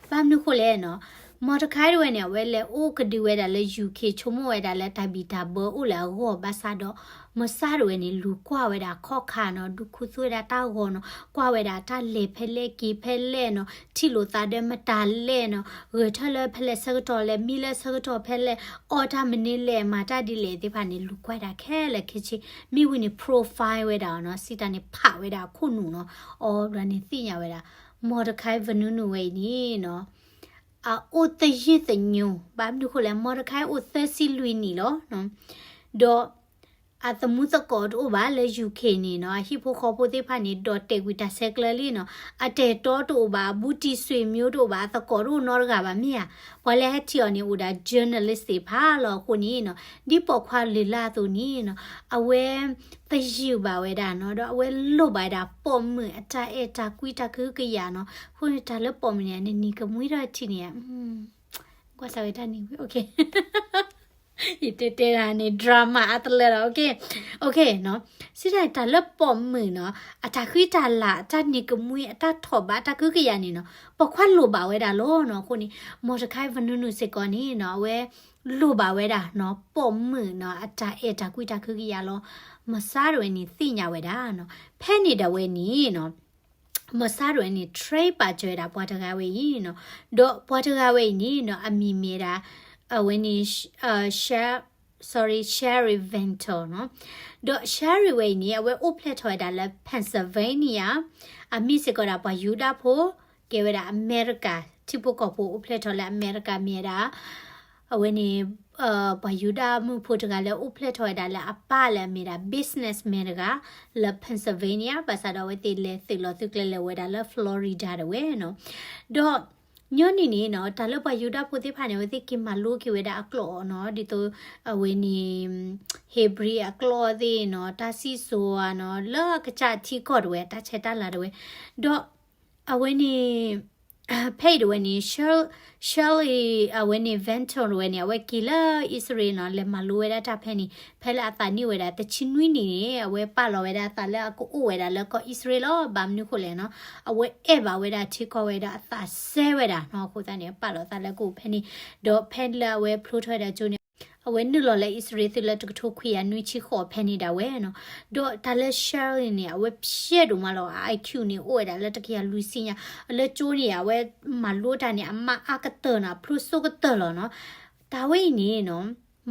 ဘၣ်မနုၤဃိလဲၣ်နီၤ, Mordecai တဝဲန့ၣ် အဝဲလဲၤအိၣ်ကဒုဝဲဒၣ်လၢ UK ဆိကမိၣ်ဝဲဒၣ်လၢတၢ်ဘံၣ်တၢ်ဘၢအိၣ်လၢအဂီၢ်, ဘၣ်ဆၣ်ဒီး Mossad တဝဲန့ၣ် လူၤကွၢ်ဝဲဒၣ်ခီၣ်ခါနီၤ, ဒုးခူသူၣ်ဝဲဒၣ်တၢ်ဂီၤနီၤ, ကွၢ်ဝဲဒၣ်တၢ်လဲၤဖဲလဲၣ်က့ၤဖဲလဲၣ်နီၤ, ထံၣ်လိာ်သးဒီးမတၤလဲၣ်နီၤ, ဂဲၤထၢၣ်လၢဖဲလဲၣ်ဆၢကတီၢ်လဲၣ်, မံလၢဆၢကတီၢ်ဖဲလဲၣ်, အီၣ်တၢ်မနုၤလဲၣ်, မၤတၢ်ဒ်လဲၣ်သ့ၣ်တဖၣ်န့ၣ် လူၤကွၢ်ဒၣ်ခဲလၢာ်ခဲဆ့. မ့ၢ်ဝံၤန့ၣ် profile ဝဲဒၣ်အီၤနီၤ, စံးတၢ်န့ၣ် ဖးဝဲဒၣ်အခိၣ်နူာ်နီၤ, အီၤဘျီန့ၣ်သ့ၣ်ညါဝဲဒၣ် Mordecai Vanunu ဝဲအံၤန့ၣ်နီၤ အအိၣ်သယုၢ်သညိ, ဘၣ်မနုၤဃိလဲၣ်, Mordecai အိၣ်သၢဆံလွံၢ်နံၣ်လီၤ. ဒီး အသမူသကိးတအိၣ်ဘၣ်လၢ UK န့ၣ်နီၤ, အဟံၣ်ဖိဃီဖိသ့ၣ်တဖၣ်န့ၣ် ဒီးတဲာ်ကွံာ်တၢ်ဆဲးကျၢလံနီၤ, အတၢ်အဲၣ်တီတအိၣ်ဘၣ်, ဘူးတံၢ်ဆွေမျိုးတအိၣ်ဘၣ်, အသကိးတအိၣ်နီတဂၤဘၣ်မ့ၢ်ဧါ. ပှၤလၢဟဲထံၣ်အီၤန့ၣ် အိၣ်ဒၣ် journalist သ့ၣ်တဖၣ်လီၤ. အဃိန့ၣ်နီၤ, ဒ်ပိာ်ခွါလုၢ်လၢ်အသိးန့ၣ်နီၤ, အဝဲ သယုၢ်ဘၣ်ဝဲဒၣ်နီၤ, ဒီးအဝဲလိၣ်ဘၣ်ဝဲဒၣ်ပိာ်မုၣ်အတၢ်အဲၣ်တၢ်ကွံတၢ်ကဟုကယာ်နီၤ. အဃိန့ၣ် တၢ်လၢပိာ်မုၣ်န့ၣ် နနံၤကမှံထီၣ်ထံၣ်န့ၣ် ကွၢ်စၢ်ဝဲတၢ်နံၤဝံၤ ယတဲတဲဒၣ်န့ၣ် drama အါတလၢလီၤ. စံးတၢ်န့ၣ် တၢ်လၢပိာ်မုၣ်နီၤ, အတၢ်ဃံတၢ်လၤ, အတၢ်နံၤကမှံ, အတၢ်ထိးဘၣ်, အတၢ်ကဟုကယာ်န့ၣ်နီၤ, ပိာ်ခွါလိၣ်ဘၣ်ဝဲဒၣ်လီၤနီၤ. အဃိန့ၣ် Mordecai Vanunu စ့ၢ်ကီးန့ၣ်နီၤ, အဝဲလိၣ်ဘၣ်ဝဲဒၣ်နီၤ, ပိာ်မုၣ်နီၤ, အတၢ်အဲၣ်တၢ်ကွံတၢ်ကဟုကယာ်လီၤ. Mossad တဝဲန့ၣ်သ့ၣ်ညါဝဲဒၣ်နီၤ. ဖဲန့ၣ်ဒၣ်ဝဲန့ၣ်နီၤ Mossad တဝဲန့ၣ် train ပာ်စၢၤဝဲဒၣ်ပှၤတဂၤဝဲအံၤနီၤ. ဒီးပှၤတဂၤဝဲအံၤန့ၣ်နီၤ, အမံၤမ့ၢ်ဒၣ် အဝဲန့ၣ် Sher-, sorry, Sherry Venter နီၤ. ဒီး Sherry ဝဲအံၤန့ၣ် အဝဲအိၣ်ဖျဲၣ်ထီၣ်ဝဲဒၣ်လၢ Pennsylvania, အမ့ၢ်စ့ၢ်ကီးဒၣ်ပှၤယူဒၤဖိ, ကဲဝဲဒၣ်အမဲရကၤ ထံဖိကီၢ်ဖိအိၣ်ဖျဲၣ်ထီၣ်လၢအမဲရကၤမ့ၢ်ဝဲဒၣ် အဝဲန့ၣ် ပှၤယူဒၤမုၣ်ဖိတဂၤလၢအိၣ်ဖျဲၣ်ထီၣ်ဝဲဒၣ်လၢအပၢ်လၢအမ့ၢ်ဒၣ် businessman တဂၤ လၢ Pennsylvania, ဘၣ်ဆၣ်ဒီးအဝဲသ့ၣ်လဲၤသုးလီၤသုးကျဲၤလၢၤဝဲဒၣ်လၢ Florida တဝဲနီၤ. ဒီးညီနုၢ်န့ၣ်နီၤ, တၢ်လၢပှၤယူဒၤဖိသ့ၣ်တဖၣ်န့ၣ် အဝဲသ့ၣ်က့ၤမၤလိက့ၤဝဲဒၣ်အကျိာ်နီၤ, ဒ်သိး အဝဲန့ၣ် Hebrew အကျိာ်သ့ၣ်နီၤ, တၢ်စံၣ်စိၤဧါနီၤ, လၢအကစၢ်အထံကီၢ်တဝဲ, တၢ်ဆဲးတၢ်လၤတဝဲ, ဒီးအဝဲန့ၣ် ဖဲအံၤတဝဲန့ၣ် Shirley, Shirley အဝဲန့ၣ် Vento တဝဲန့ၣ် အဝဲက့ၤလၢအံၣ်စရ့လးနီၤ, လဲၤမၤလိဝဲဒၣ်တၢ်ဖဲန့ၣ်, ဖဲလၢအသးနံၣ်အိၣ်ဝဲဒၣ် တဆံနွံနံၣ်န့ၣ် အဝဲပာ်လီၤဝဲဒၣ်အသးလၢအကအိၣ်ဝဲဒၣ်လၢကီၢ်အံၣ်စရ့လးလီၤ. ဘၣ်မနုၤအဃိလဲၣ်နီၤ, အဝဲအဲၣ်ဘၣ်ဝဲဒၣ်ထံကီၢ်ဝဲဒီးအသးစဲဝဲဒၣ်နီၤ, အဃိသတးန့ၣ် ပာ်လီၤသးလၢကအိၣ်ဖဲန့ၣ်, ဒီးဖဲလၢအဝဲဖျိထီၣ်ဝဲဒၣ်ကၠိန့ၣ် အဝဲနုာ်လီၤလၢအံၣ်စရ့လးသုးလၢတကထိခွံကယၤနွံဆံဃိးဖဲန့ၣ်ဒၣ်ဝဲနီၤ, ဒီးတၢ်လၢ Shirley န့ၣ် အဝဲဖျဲးဒိၣ်မးလီၤ, အ I Q န့ၣ် အိၣ်ဝဲဒၣ်လၢတကယၤလွံၢ်ဆံညါ, လၢကၠိန့ၣ် အဝဲမၤလိတၢ်န့ၣ် အမါအါကတၢၢ်နီၤ, အဖျိစိကတၢၢ်လီၤနီၤ, တၢ်ဝဲအံၤန့ၣ်နီၤ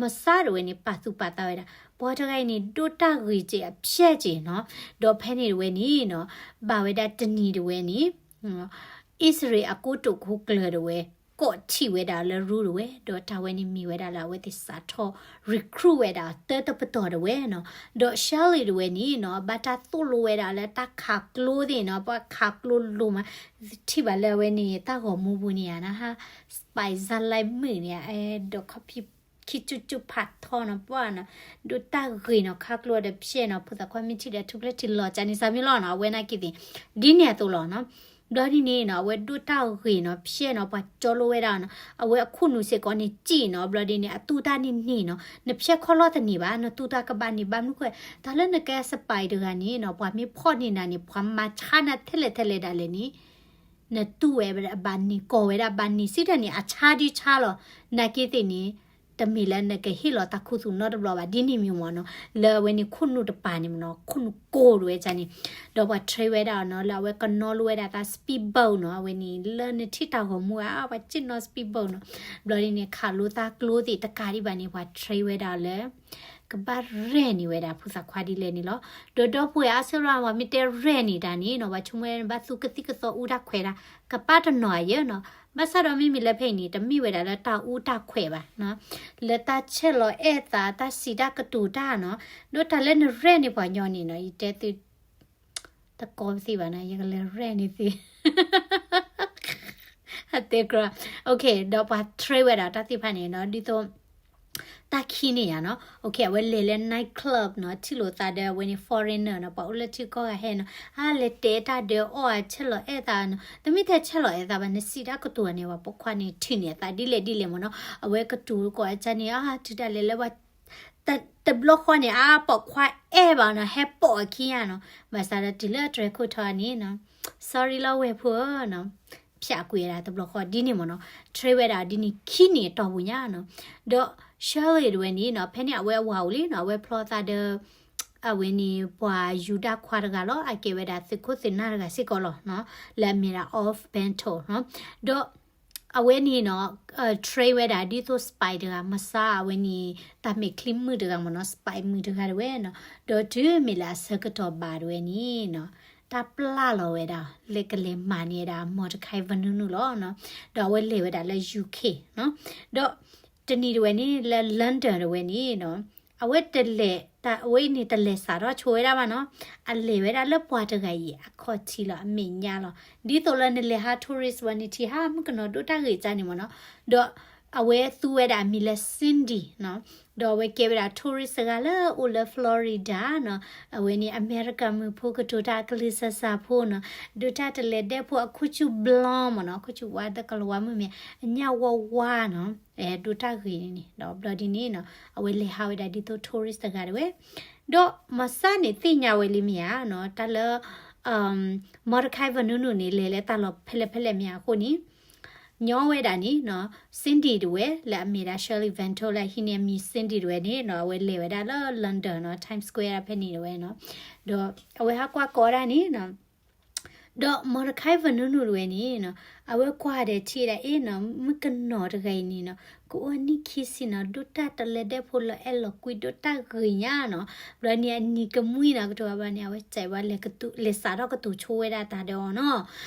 မဆါတဝဲန့ၣ် ပာ်သူၣ်ပာ်သးဝဲဒၣ် ပှၤတဂၤအံၤန့ၣ် ဒိၣ်တၢ်ဂ့ၤစ့ၢ်အဖျဲးစ့ၢ်နီၤ, ဒီးဖဲန့ၣ်တဝဲန့ၣ်နီၤ ဘၣ်ဝဲဒၣ်တနံၤတဝဲန့ၣ် အံၣ်စရ့လးအကိတိာ်ခိၣ်ကျၢၢ်တဝဲ ကိးထံၣ်ဝဲဒၣ်လၢရူတဝဲ, ဒီးတၢ်ဝဲန့ၣ်မ့ၢ်ဝဲဒၣ်လၢအဝဲသ့ၣ်စးထီၣ် recruit ဝဲဒၣ်တၢတပတီၢ်တဝဲနီၤ, ဒီး Shirley တဝဲန့ၣ်နီၤ ဘၣ်တၢ်သိၣ်လိဝဲဒၣ်လၢတၢ်ခးကျိသ့ၣ်နီၤ, ပှၤခးကျိလိၤမး, ထံၣ်ဘၣ်လၢအဝဲန့ၣ် တၢ်ဂီၤမူပူၤန့ၣ်ဧါနီၤ, spy စၢ်လဲမုၣ်န့ၣ် အဲၣ်ဒိးခီဖံ ခံကၠူၣ်ကၠူၣ်ဖးထီနီၤ, ပှၤနီၤ ဒိၣ်တၢ်ဂ့ၤနီၤ, ခးကျိဒီးဖျဲးနီၤ, ဖိသၣ်ခွါမ့ၢ်ထံၣ်ဒီးထူၣ်ဖျဲၣ်ထံလီၤကန့ၣ် စၢ်မ့ၢ်လီၤနီၤ, အဝဲနာ်က့သ့ၣ် ဒ်န့ၣ်အသိးလီၤနီၤ, ဘျီဒ်န့ၣ်နီၤ အဝဲဒိၣ်တၢ်ဂ့ၤနီၤ, ဖျဲးနီၤ, ပှၤကၠီလိဝဲဒၣ်နီၤ, အဝဲအခိၣ်နူာ်စ့ၢ်ကီးန့ၣ်စံၣ်နီၤ, ဘျီဒ်န့ၣ် အသူၣ်တၢ်န့ၣ်န့ၢ်နီၤ, နဖျဲးခီလီၤတန့ၢ်ဘၣ်, နသူၣ်တၢ်ကဘၣ်န့ၢ်ဘၣ်မနုၤဃိ, တၢ်လၢနကဲ spy တဂၤန့ၣ်နီၤ, ပှၤမ့ၢ်ဖီၣ်န့ၢ်နၤန့ၣ် ပှၤမၤဆါနၤထဲလဲၣ်ထဲလဲၣ်ဒၣ်လဲာ်န့ၣ် နသူၣ်ဝဲဘၣ်န့ၢ်, ကီၢ်ဝဲဒၣ်ဘၣ်န့ၢ်, စံးတၢ်န့ၣ် အဆါဒ်ဆါလီၤ, နာ်က့သ့ၣ်န့ၣ် တမ့ၢ်လၢနကဟ့ၣ်လီၤတၢ်ခူသူၣ်နီတဘျီဘၣ်, ဒ်န့ၣ်မ့ၢ်မ့ၢ်နီၤ, လၢအဝဲန့ၣ်ခိၣ်နူာ်တပၤန့ၣ်မ့ၢ်နီၤ, ခိၣ်နူာ်ကိၢ်တဝဲဒၣ်န့ၣ်, ဒီးပှၤ train ဝဲဒၣ်နီၤ, လၢအဝဲကနီလိဝဲဒၣ်သး speedboat နီၤ, အဝဲန့ၣ် လၢနထံၣ်တၢ်ဂီၤမူဧါ, ပှၤစံၣ်နီၤ speedboat နီၤ, ဘျီဒ်န့ၣ် ခးလိသးကျိသ့ၣ်တကးဒံးဘၣ်န့ၣ် ပှၤ train ဝဲဒၣ်လၢ ကဘၣ်ရဲၣ်န့ၢ်ဝဲဒၣ်ဖိသၣ်ခွါဒ်လဲၣ်န့ၣ်လီၤ. ဒီးဒီပုၢ်ဝဲၢ်အါစုလီၤ ပှၤမ့ၢ်တဲရဲၣ်န့ၢ်တၢ်န့ၣ်နီၤ, ပှၤဆိကမိၣ်ဘၣ်သူကသံၣ်ကသီအူတၢ်ခွဲးတၢ်, ကပာ်တနီၤယဲနီၤ, ဘၣ်ဆၣ်ဒီးမ့မ့ၢ်လၢဖဲအံၤန့ၣ် တမ့ၢ်ဝဲဒၣ်လၢတၢ်အူတၢ်ခွဲးဘၣ်နီၤ, လၢတၢ်ဆဲးလီၤအဲၣ်သး တၢ်စံးတၢ်ကတိၤတၢ်နီၤ, ဒီးတၢ်လၢနရဲၣ်န့ၢ်ပှၤညီန့ၣ်နီၤ, ယတဲသု တကီပသ့ၣ်ဘၣ်နီၤ, ယကလဲၤရဲၣ်န့ၢ်သု အတဲကြၢး, OK, ဒီးပှၤ train ဝဲဒၣ်တၢ်သ့ၣ်တဖၣ်န့ၣ်နီၤ, ဒ်သိး တၢ်ခံန့ၣ်ယါနီၤ, OK, အဝဲလဲၤလၢ night club နီၤ, ထံၣ်လိာ်သးဒီးအဝဲန့ၣ် foreigner နီၤ, ပှၤအိၣ်လၢထံကီၢ်ဂၤဟဲနီၤ, အါ လဲၤတဲတၢ်ဒီးအီၣ်ဧါ, ဆဲးလီၤအဲၣ်သးနီၤ, တမ့ၢ်ထဲဆဲးလီၤအဲၣ်သးဘၣ်, နစံးတၢ်ကတိၤန့ၣ် ပှၤပိာ်ခွါန့ၣ်ထံၣ်န့ၢ်အသးဒ်လဲၣ်ဒ်လဲၣ်မ့ၢ်နီၤ, အဝဲကတိၤကိးအကၢန့ၣ် အါ တုၤဒၣ်လဲာ်လၢပှၤ တဘျီဃီန့ၣ် အါ ပိာ်ခွါအဲၣ်ဘၣ်နီၤ, ဟဲပိာ်အခံယါနီၤ, ဘၣ်ဆၣ်ဒီးတုၤလၢအတြဲၤခိၣ်ထီန့ၣ်နီၤ, sorry လီၤဝဲၢ်ဖိဧၢနီၤ, ဖၠးကွံာ်ဝဲဒၣ်တဘျီဃီဒ်န့ၣ်မ့ၢ်နီၤ, train ဝဲဒၣ်ဒ်န့ၣ်ခံနံၣ်အတီၢ်ပူၤညါနီၤ, ဒီး Shirley တဝဲန့ၣ်နီၤ, ဖဲန့ၣ်အဝဲအဝၤအိၣ်လံနီၤ, အဝဲဖျီသးဒီး အဝဲန့ၣ်ပှၤယူဒၤခွါတဂၤလီၤ, အကဲဝဲဒၣ်သုးခိၣ်သုးနၢ်တဂၤစ့ၢ်ကီးလီၤနီၤ, လၢအမ့ၢ်ဒၣ် Off Bento နီၤ, ဒီး အဝဲန့ၣ်နီၤ, train ဝဲဒၣ်ဒ်သိး spy တဂၤ, မဆါအဝဲန့ၣ် တၢ်မဲာ်ချံမုၣ်တဂၤမ့ၢ်နီၤ, spy မုၣ်တဂၤတဝဲနီၤ, ဒီးတုၤမ့ၢ်လၢအဆၢကတီၢ်ဘၣ်တဝဲန့ၣ်နီၤ, တၢ်ပျၢ်လီၤဝဲဒၣ် လဲၤကလဲၤမၤန့ၢ်ဝဲဒၣ် Mordecai Vanunu လီၤနီၤ, ဒီးအဝဲလဲၤဝဲဒၣ်လၢ UK နီၤ, ဒီးတနံၤတဝဲန့ၣ် လၢ London တဝဲန့ၣ်နီၤ, အဝဲတလဲၤ, တၢ်အဝဲအံၤန့ၣ် တလဲၤစးထီၣ်ဆိဝဲဒၣ်ဘၣ်နီၤ, အလဲၤဝဲဒၣ်လၢပှၤတဂၤအံၤအခီၣ်ထံးလီၤ, အမဲာ်ညါလီၤ. ဒ်သိးလၢနလဲၤဟး tourist ဝဲန့ၣ်ထံၣ် ဟါ မုၣ်ကနီၤဒိၣ်တၢ်ဂ့ၤကၢန့ၣ်မ့ၢ်နီၤ, ဒီးအဝဲသူဝဲဒၣ်အမံၤလၢ Cindy နီၤ, ဒီးအဝဲကဲဝဲဒၣ် tourist တဂၤလၢအိၣ်လၢ Florida နီၤ, အဝဲန့ၣ် အမဲရကၤမုၣ်ဖိ ကတိၤတၢ်အကလုၢ်စၢ်စၢ်ဖိနီၤ, ဒိၣ်တၢ်တလဲၤဒဲဖိ အခိၣ်ဆူၣ် blonde မ့ၢ်နီၤ, အခိၣ်ဆူၣ်ဝါ ဒီးကလၤဝါမုၣ်မဲာ် အညၣ်ဝါဝါနီၤ, အဲ ဒိၣ်တၢ်ဂ့ၤန့ၣ်, ဒီးဘျီဒ်န့ၣ်နီၤ အဝဲလဲၤဟးဝဲဒၣ်ဒ်သိး tourist တဂၤဒၣ်ဝဲ, ဒီးမၤစၢ်န့ၣ်သ့ၣ်ညါဝဲလံမ့ၢ်ဧါနီၤ, တၢ်လၢ Mordecai Vanunu န့ၣ် လဲၤလၢတၢ်လီၢ်ဖဲလဲၣ်ဖဲလဲၣ်မ့ၢ်ဧါအဃိန့ၣ်, ညီဝဲဒၣ်န့ၣ်နီၤ, Cindy တဝဲ လၢအမ့ၢ်ဒၣ် Shirley Vento လၢအဟံးန့ၢ်အမံၤ Cindy တဝဲန့ၣ်နီၤ, အဝဲလဲၤဝဲဒၣ်လၢ London နီၤ, Times Square ဖဲန့ၣ်တဝဲနီၤ, ဒီးအဝဲဟးကွၢ်ကီးဒၣ်န့ၣ်နီၤ, ဒီး Mordecai Vanunu တဝဲန့ၣ်နီၤ, အဝဲကွၢ်ဒီးထံၣ်ဒၣ်အ့ၣ်နီၤ, မုၣ်ကနီၤတဂၤအံၤန့ၣ်နီၤ, ကအိၣ်နံၣ်ခံဆံနီၤ, ဒိၣ်တၢ်တလဲၤဒဲဖိ လီၤအဲၣ်လီၤကွံဒိၣ်တၢ်ဂ့ၤညါနီၤ, ဘျီန့ၣ်အနံၤကမှံနီၤ, ကတိၤဘၣ်န့ၣ် အဝဲစံးဝဲလဲၤကတိၤ လဲၤစးထီၣ်ကတိၤဆိဝဲဒၣ်တၢ်ဒီးအီၤနီၤ,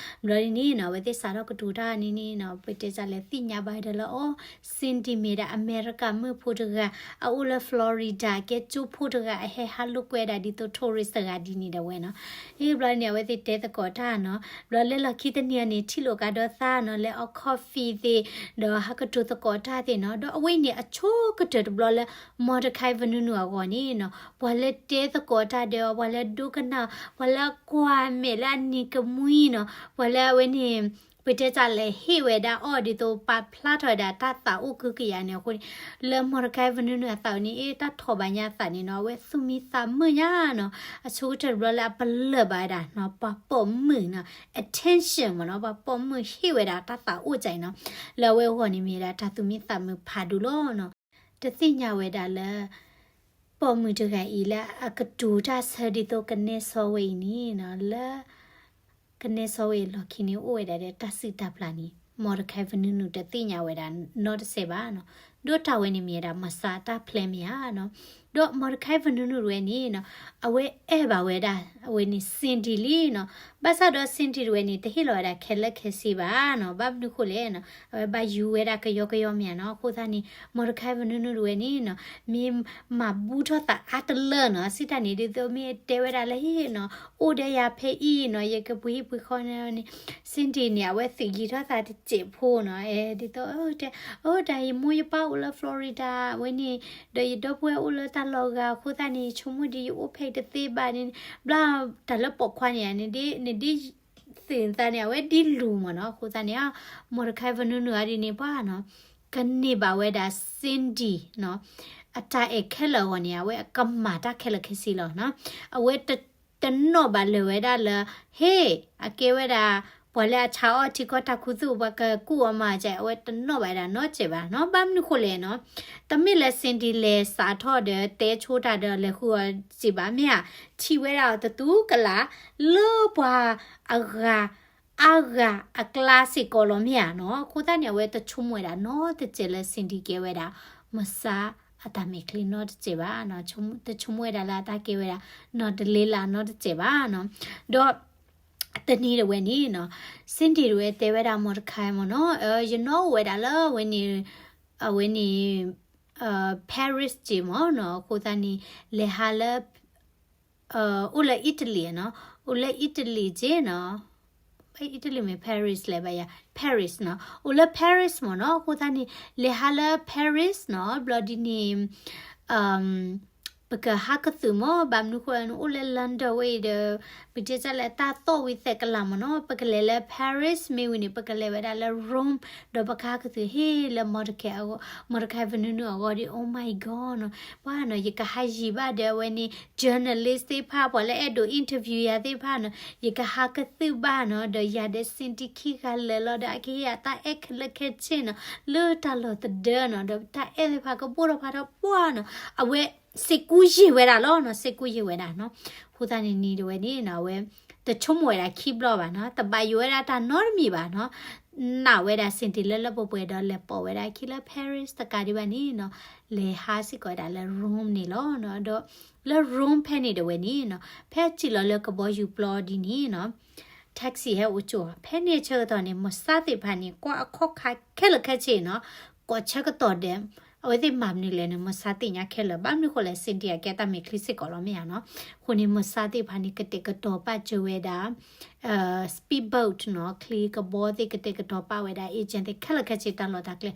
ဘျီဒ်န့ၣ်နီၤ အဝဲသ့ၣ်စးထီၣ်ကတိၤတၢ်န့ၣ်န့ၣ်နီၤ, ပတဲစ့ၢ်လဲၤသ့ၣ်ညါဘၣ်ဒီးလၢအီၤ Cindy မ့ၢ်ဒၣ်အမဲရကၤမုၣ်ဖိတဂၤ, အအိၣ်လၢ Florida ကဲကၠိဖိတဂၤ, အဟဲဟးလိာ်ကွဲဒၣ်ဒ်သိး tourist တဂၤဒ်န့ၣ်ဒၣ်ဝဲနီၤ, အ့ ဘျီန့ၣ် အဝဲသ့ၣ်တဲသကိးတၢ်နီၤ, ဘျီလဲၤလီၢ်ခံတနံၤအံၤန့ၣ် ထံၣ်လိာ်ကဒီးသးနီၤ, လဲၤအီ coffee သ့ၣ်, ဒီးဟးကတိၤသကိးတၢ် နီၤ, ဒီးအဝဲအံၤန့ၣ် အဆိကတၢၢ်တဘျီလၢ Mordecai Vanunu အဂီၢ်န့ၣ်နီၤ, ပှၤလၢတဲသကိးတၢ်ဒီးအီၤ, ပှၤလၢဒိကနၣ်, ပှၤလၢကွၢ်မဲာ်လၢအနံၤကမှံနီၤ, ပှၤလၢအဝဲန့ၣ် ပတဲတၢ်လဲၤဟ့ၣ်ဝဲဒၣ်အီၤဒ်သိးပာ်ဖျါထီၣ်ဝဲဒၣ်တၢ်သးအိၣ်ကဟုကယာ်န့ၣ်အဃိန့ၣ်, လၢ Mordecai Vanunu အသးန့ၣ် အ့ တၢ်ထီၣ်ဘၣ်ညါအသးန့ၣ်နီၤ, အဝဲသူၣ်မံသးမုာ်ညါနီၤ, အဆိကတၢၢ်တဘျီလၢအပလၢၢ်ဘၣ်ဝဲဒၣ်နီၤ, ပှၤပိာ်မုၣ်နီၤ, attention မ့ၢ်နီၤ, ပှၤပိာ်မုၣ်ဟ့ၣ်ဝဲဒၣ်တၢ်သးအိၣ်ကၢအံၤနီၤ, လၢအဝဲအဂီၢ်န့ၣ်မ့ၢ်ဝဲဒၣ်တၢ်သူၣ်မံသးမုာ်ဖးဒိၣ်လီၤနီၤ. တသ့ၣ်ညါဝဲဒၣ်လၢ ပိာ်မုၣ်တဂၤအံၤလၢအကတိၤတၢ်ဆၢဒ်သိးကနဲစီဝဲအံၤန့ၣ်နီၤ, လၢ ကနဲစီဝဲအံၤလီၢ်ခံန့ၣ် အိၣ်ဝဲဒၣ်ဒီးတၢ်စုၣ်တၢ်ပျၢ်န့ၣ် Mordecai Vanunu တသ့ၣ်ညါဝဲဒၣ်နီတစဲးဘၣ်နီၤ. ဒီးတၢ်ဝဲန့ၣ်မ့ၢ်ဝဲဒၣ် Mossad တၢ် plan မ့ၢ်ဧါနီၤ. ဒီး Mordecai Vanunu တဝဲန့ၣ်နီၤ, အဝဲအဲၣ်ဘၣ်ဝဲဒၣ် အဝဲန့ၣ် Cindy လံနီၤ. ဘၣ်ဆၣ်ဒီး Cindy တဝဲန့ၣ် တဟ့ၣ်လီၤဝဲဒၣ်ခဲလၢာ်ခဲဆ့ဘၣ်နီၤ. ဘၣ်မနုၤဃိလဲၣ်နီၤ, အဝဲဘၣ်ယူၤဝဲဒၣ်ကယီကယီမ့ၢ်ဧါနီၤ. အဃိသတးန့ၣ် Mordecai Vanunu တဝဲန့ၣ်နီၤ, မ့ၢ်မၤဘူၣ်ထီၣ်သးအါတလၢနီၤ. စံးတၢ်န့ၣ် ဒ်သိးမ့ၢ်တဲဝဲဒၣ်လၢဟ့ၣ်နီၤ, အိၣ်ဒီးယၤဖဲအံၤနီၤ, ယကပှ့ၤဟံၣ်ပှ့ၤဃီန့ၣ်န့ၣ်, Cindy န့ၣ် အဝဲသုးယံၤထီၣ်သးတစဲးဖိနီၤ. အဲ ဒ်သိး အိၣ် တၢ်ယမိၢ်ယပၢ်အိၣ်လၢ Florida ဝဲန့ၣ်, ဒီးယဒီပုၢ်ဝဲၢ်အိၣ်လၢတၢ်လီၢ်ဂၤအဃိသတးန့ၣ် ယဆိကမိၣ်ဒ်ယအိၣ်ဖဲအံၤတသ့ဘၣ်န့ၣ်, ဘျါတၢ်လၢပိာ်ခွါန့ၣ် နဒ် နဒ်သုးသးန့ၣ် အဝဲဒ်လူၤမ့ၢ်နီၤ. အဃိသတးန့ၣ် Mordecai Vanunu အဒ်န့ၣ် ပှၤနီၤ, ကန့ၢ်ဘၣ်ဝဲဒၣ် Cindy နီၤ, အတၢ်အဲၣ်ခဲလၢာ်အဂီၢ်န့ၣ် အဝဲအကမၣ်တၢ်ခဲလၢာ်ခဲဆ့လီၤနီၤ. အဝဲတ တနီၣ်ဘၣ်လၢၤဝဲဒၣ်လၢ ဟ့ၣ် အကဲဝဲဒၣ် ပှၤလၢအဆါအီၣ်ထံကီၢ်တၢ်ခူသူၣ် ပှၤကကူၣ်အီၤမၤစဲး အဝဲတနီၣ်ဘၣ်ဝဲဒၣ်နီတစဲးဘၣ်နီၤ. ဘၣ်မနုၤဃိလဲၣ်နီၤ, တမ့ၢ်လၢ Cindy လဲၤစးထီၣ်ဒီး တဲဆိတၢ်ဒီးလဲၤဃုအီၤစံးဘၣ်မ့ၢ်ဧါ, ထံၣ်ဝဲဒၣ်အီၤတတူၢ်ကလာ် လၢပှၤအဂၤ အါဂၤအကျါစ့ၢ်ကီးလီၤမ့ၢ်ဧါနီၤ. အဃိသတးန့ၣ် အဝဲတဆိကမိၣ်ဝဲဒၣ်နီတစဲးလၢ Cindy ကဲဝဲဒၣ် Mossad အတၢ်မဲာ်ချံနီတစဲးဘၣ်နီၤ. တဆိကမိၣ်ဝဲဒၣ်လၢအတၢ်ကဲဝဲဒၣ် နီၢ်တလ့လးနီတစဲးဘၣ်နီၤ. ဒီး တနံၤတဝဲန့ၣ်နီၤ, Cindy တဝဲတဲဝဲဒၣ် Mordecai မ့ၢ်နီၤ, ယနီၣ်အိၣ်ဝဲဒၣ်လၢအဝဲန့ၣ် အဝဲန့ၣ် Paris က့မ့ၢ်နီၤ. အဃိသတးန့ၣ် လဲၤဟးလၢ အိၣ်လၢ Italy နီၤ, အိၣ်လၢ Italy က့နီၤ, Italy မ့ၢ် Paris လဲၣ်ဘၣ်ယၤ, Paris နီၤ, အိၣ်လၢ Paris မ့ၢ်နီၤ. အဃိသတးန့ၣ် လဲၤဟးလၢ Paris နီၤ, ဘျီဒ်န့ၣ် ပကဟးကသုးမ့ၢ် ဘၣ်မနုၤဃိ နအိၣ်လၢ London ဝဲအံၤဒီး ပတဲတၢ်လၢတၢ်သီၣ်ဝံၤသဲးကလၤမ့ၢ်နီၤ, ပကလဲၤလၢ Paris မ့ၢ်ဝံၤန့ၣ် ပကလဲၤဝဲဒၣ်လၢ Rome ဒီးပကဟးကသုးဟ့ၣ်လၢ Mordecai အဂီၢ်, Mordecai Vanunu အဂီၢ်ဒီး Oh my God နီၤ, ပှၤနီၤ ယကဟးယံၤဘၣ်ဒီးအဝဲန့ၣ် journalist သ့ၣ်တဖၣ် ပှၤလၢအဲၣ်ဒိး interview ယၤသ့ၣ်တဖၣ်နီၤ, ယကဟးကသုးဘၣ်နီၤ, ဒီးယၤဒီး Cindy ခံဂၤလၢာ်လီၤဒီး အကဟ့ၣ်ယၤတၢ်အဲၣ်ခဲလၢာ်ခဲဆ့နီၤ, လၢတၢ်လီၢ်တဒၢနီၤ, ဒီးတၢ်အဲၣ်သ့ၣ်တဖၣ်ကဘိၣ်ထီၣ်ဖးထီၣ်ပှၢ်နီၤ, အဝဲ စ့းကူယံာ်ဝဲဒၣ်လီၤနီၤ, စ့းကူယံာ်ဝဲဒၣ်နီၤ. အဃိသတးန့ၣ် နံၤတဝဲန့ၣ်နီၤ အဝဲ တဆိကမိၣ်ဝဲဒၣ်ခံဘျီဘၣ်နီၤ, တဘၣ်ယိၣ်ဝဲဒၣ်တၢ်နီတမံၤဘၣ်နီၤ, နာ်ဝဲဒၣ် Cindy လၢလၢပှဲၤပှဲၤဒီးလဲၤပိာ်ဝဲဒၣ်အခံလၢ Paris တကးဒံးဘၣ်န့ၣ်နီၤ, လဲၤဟးစ့ၢ်ကီးဝဲဒၣ်လၢ Rome န့ၣ်လီၤနီၤ. ဒီး လၢ Rome ဖဲန့ၣ်တဝဲန့ၣ်နီၤ, ဖဲစံၣ်လီၤလၢကဘီယူၤပျီဒ်န့ၣ်နီၤ taxi ဟဲအိၣ်ကၠိ, ဖဲန့ၣ်ဆၢကတီၢ်န့ၣ် Mossad သ့ၣ်တဖၣ်န့ၣ် ကွၢ်အခီၣ်ခါခဲလၢာ်ခဲဆ့နီၤ, ကိးဆၢကတီၢ်ဒီး အဝဲသ့ၣ်မၤမနုၤလဲၣ်န့ၣ် Mossad သ့ၣ်ညါခဲလၢာ်, ဘၣ်မနုၤဃိလဲၣ် Cindy အကဲတၢ်မဲာ်ချံစ့ၢ်ကီးလီၤမ့ၢ်ဧါနီၤ. အဃိန့ၣ် Mossad သ့ၣ်တဖၣ်န့ၣ် ကတဲာ်ကတီၤပာ်စၢၤဝဲဒၣ် speedboat နီၤ, ချံကဘီသ့ၣ် ကတဲာ်ကတီၤပာ်ဝဲဒၣ် agent သ့ၣ်ခဲလၢာ်ခဲဆ့တၢ်လီၢ်တၢ်ကျဲ,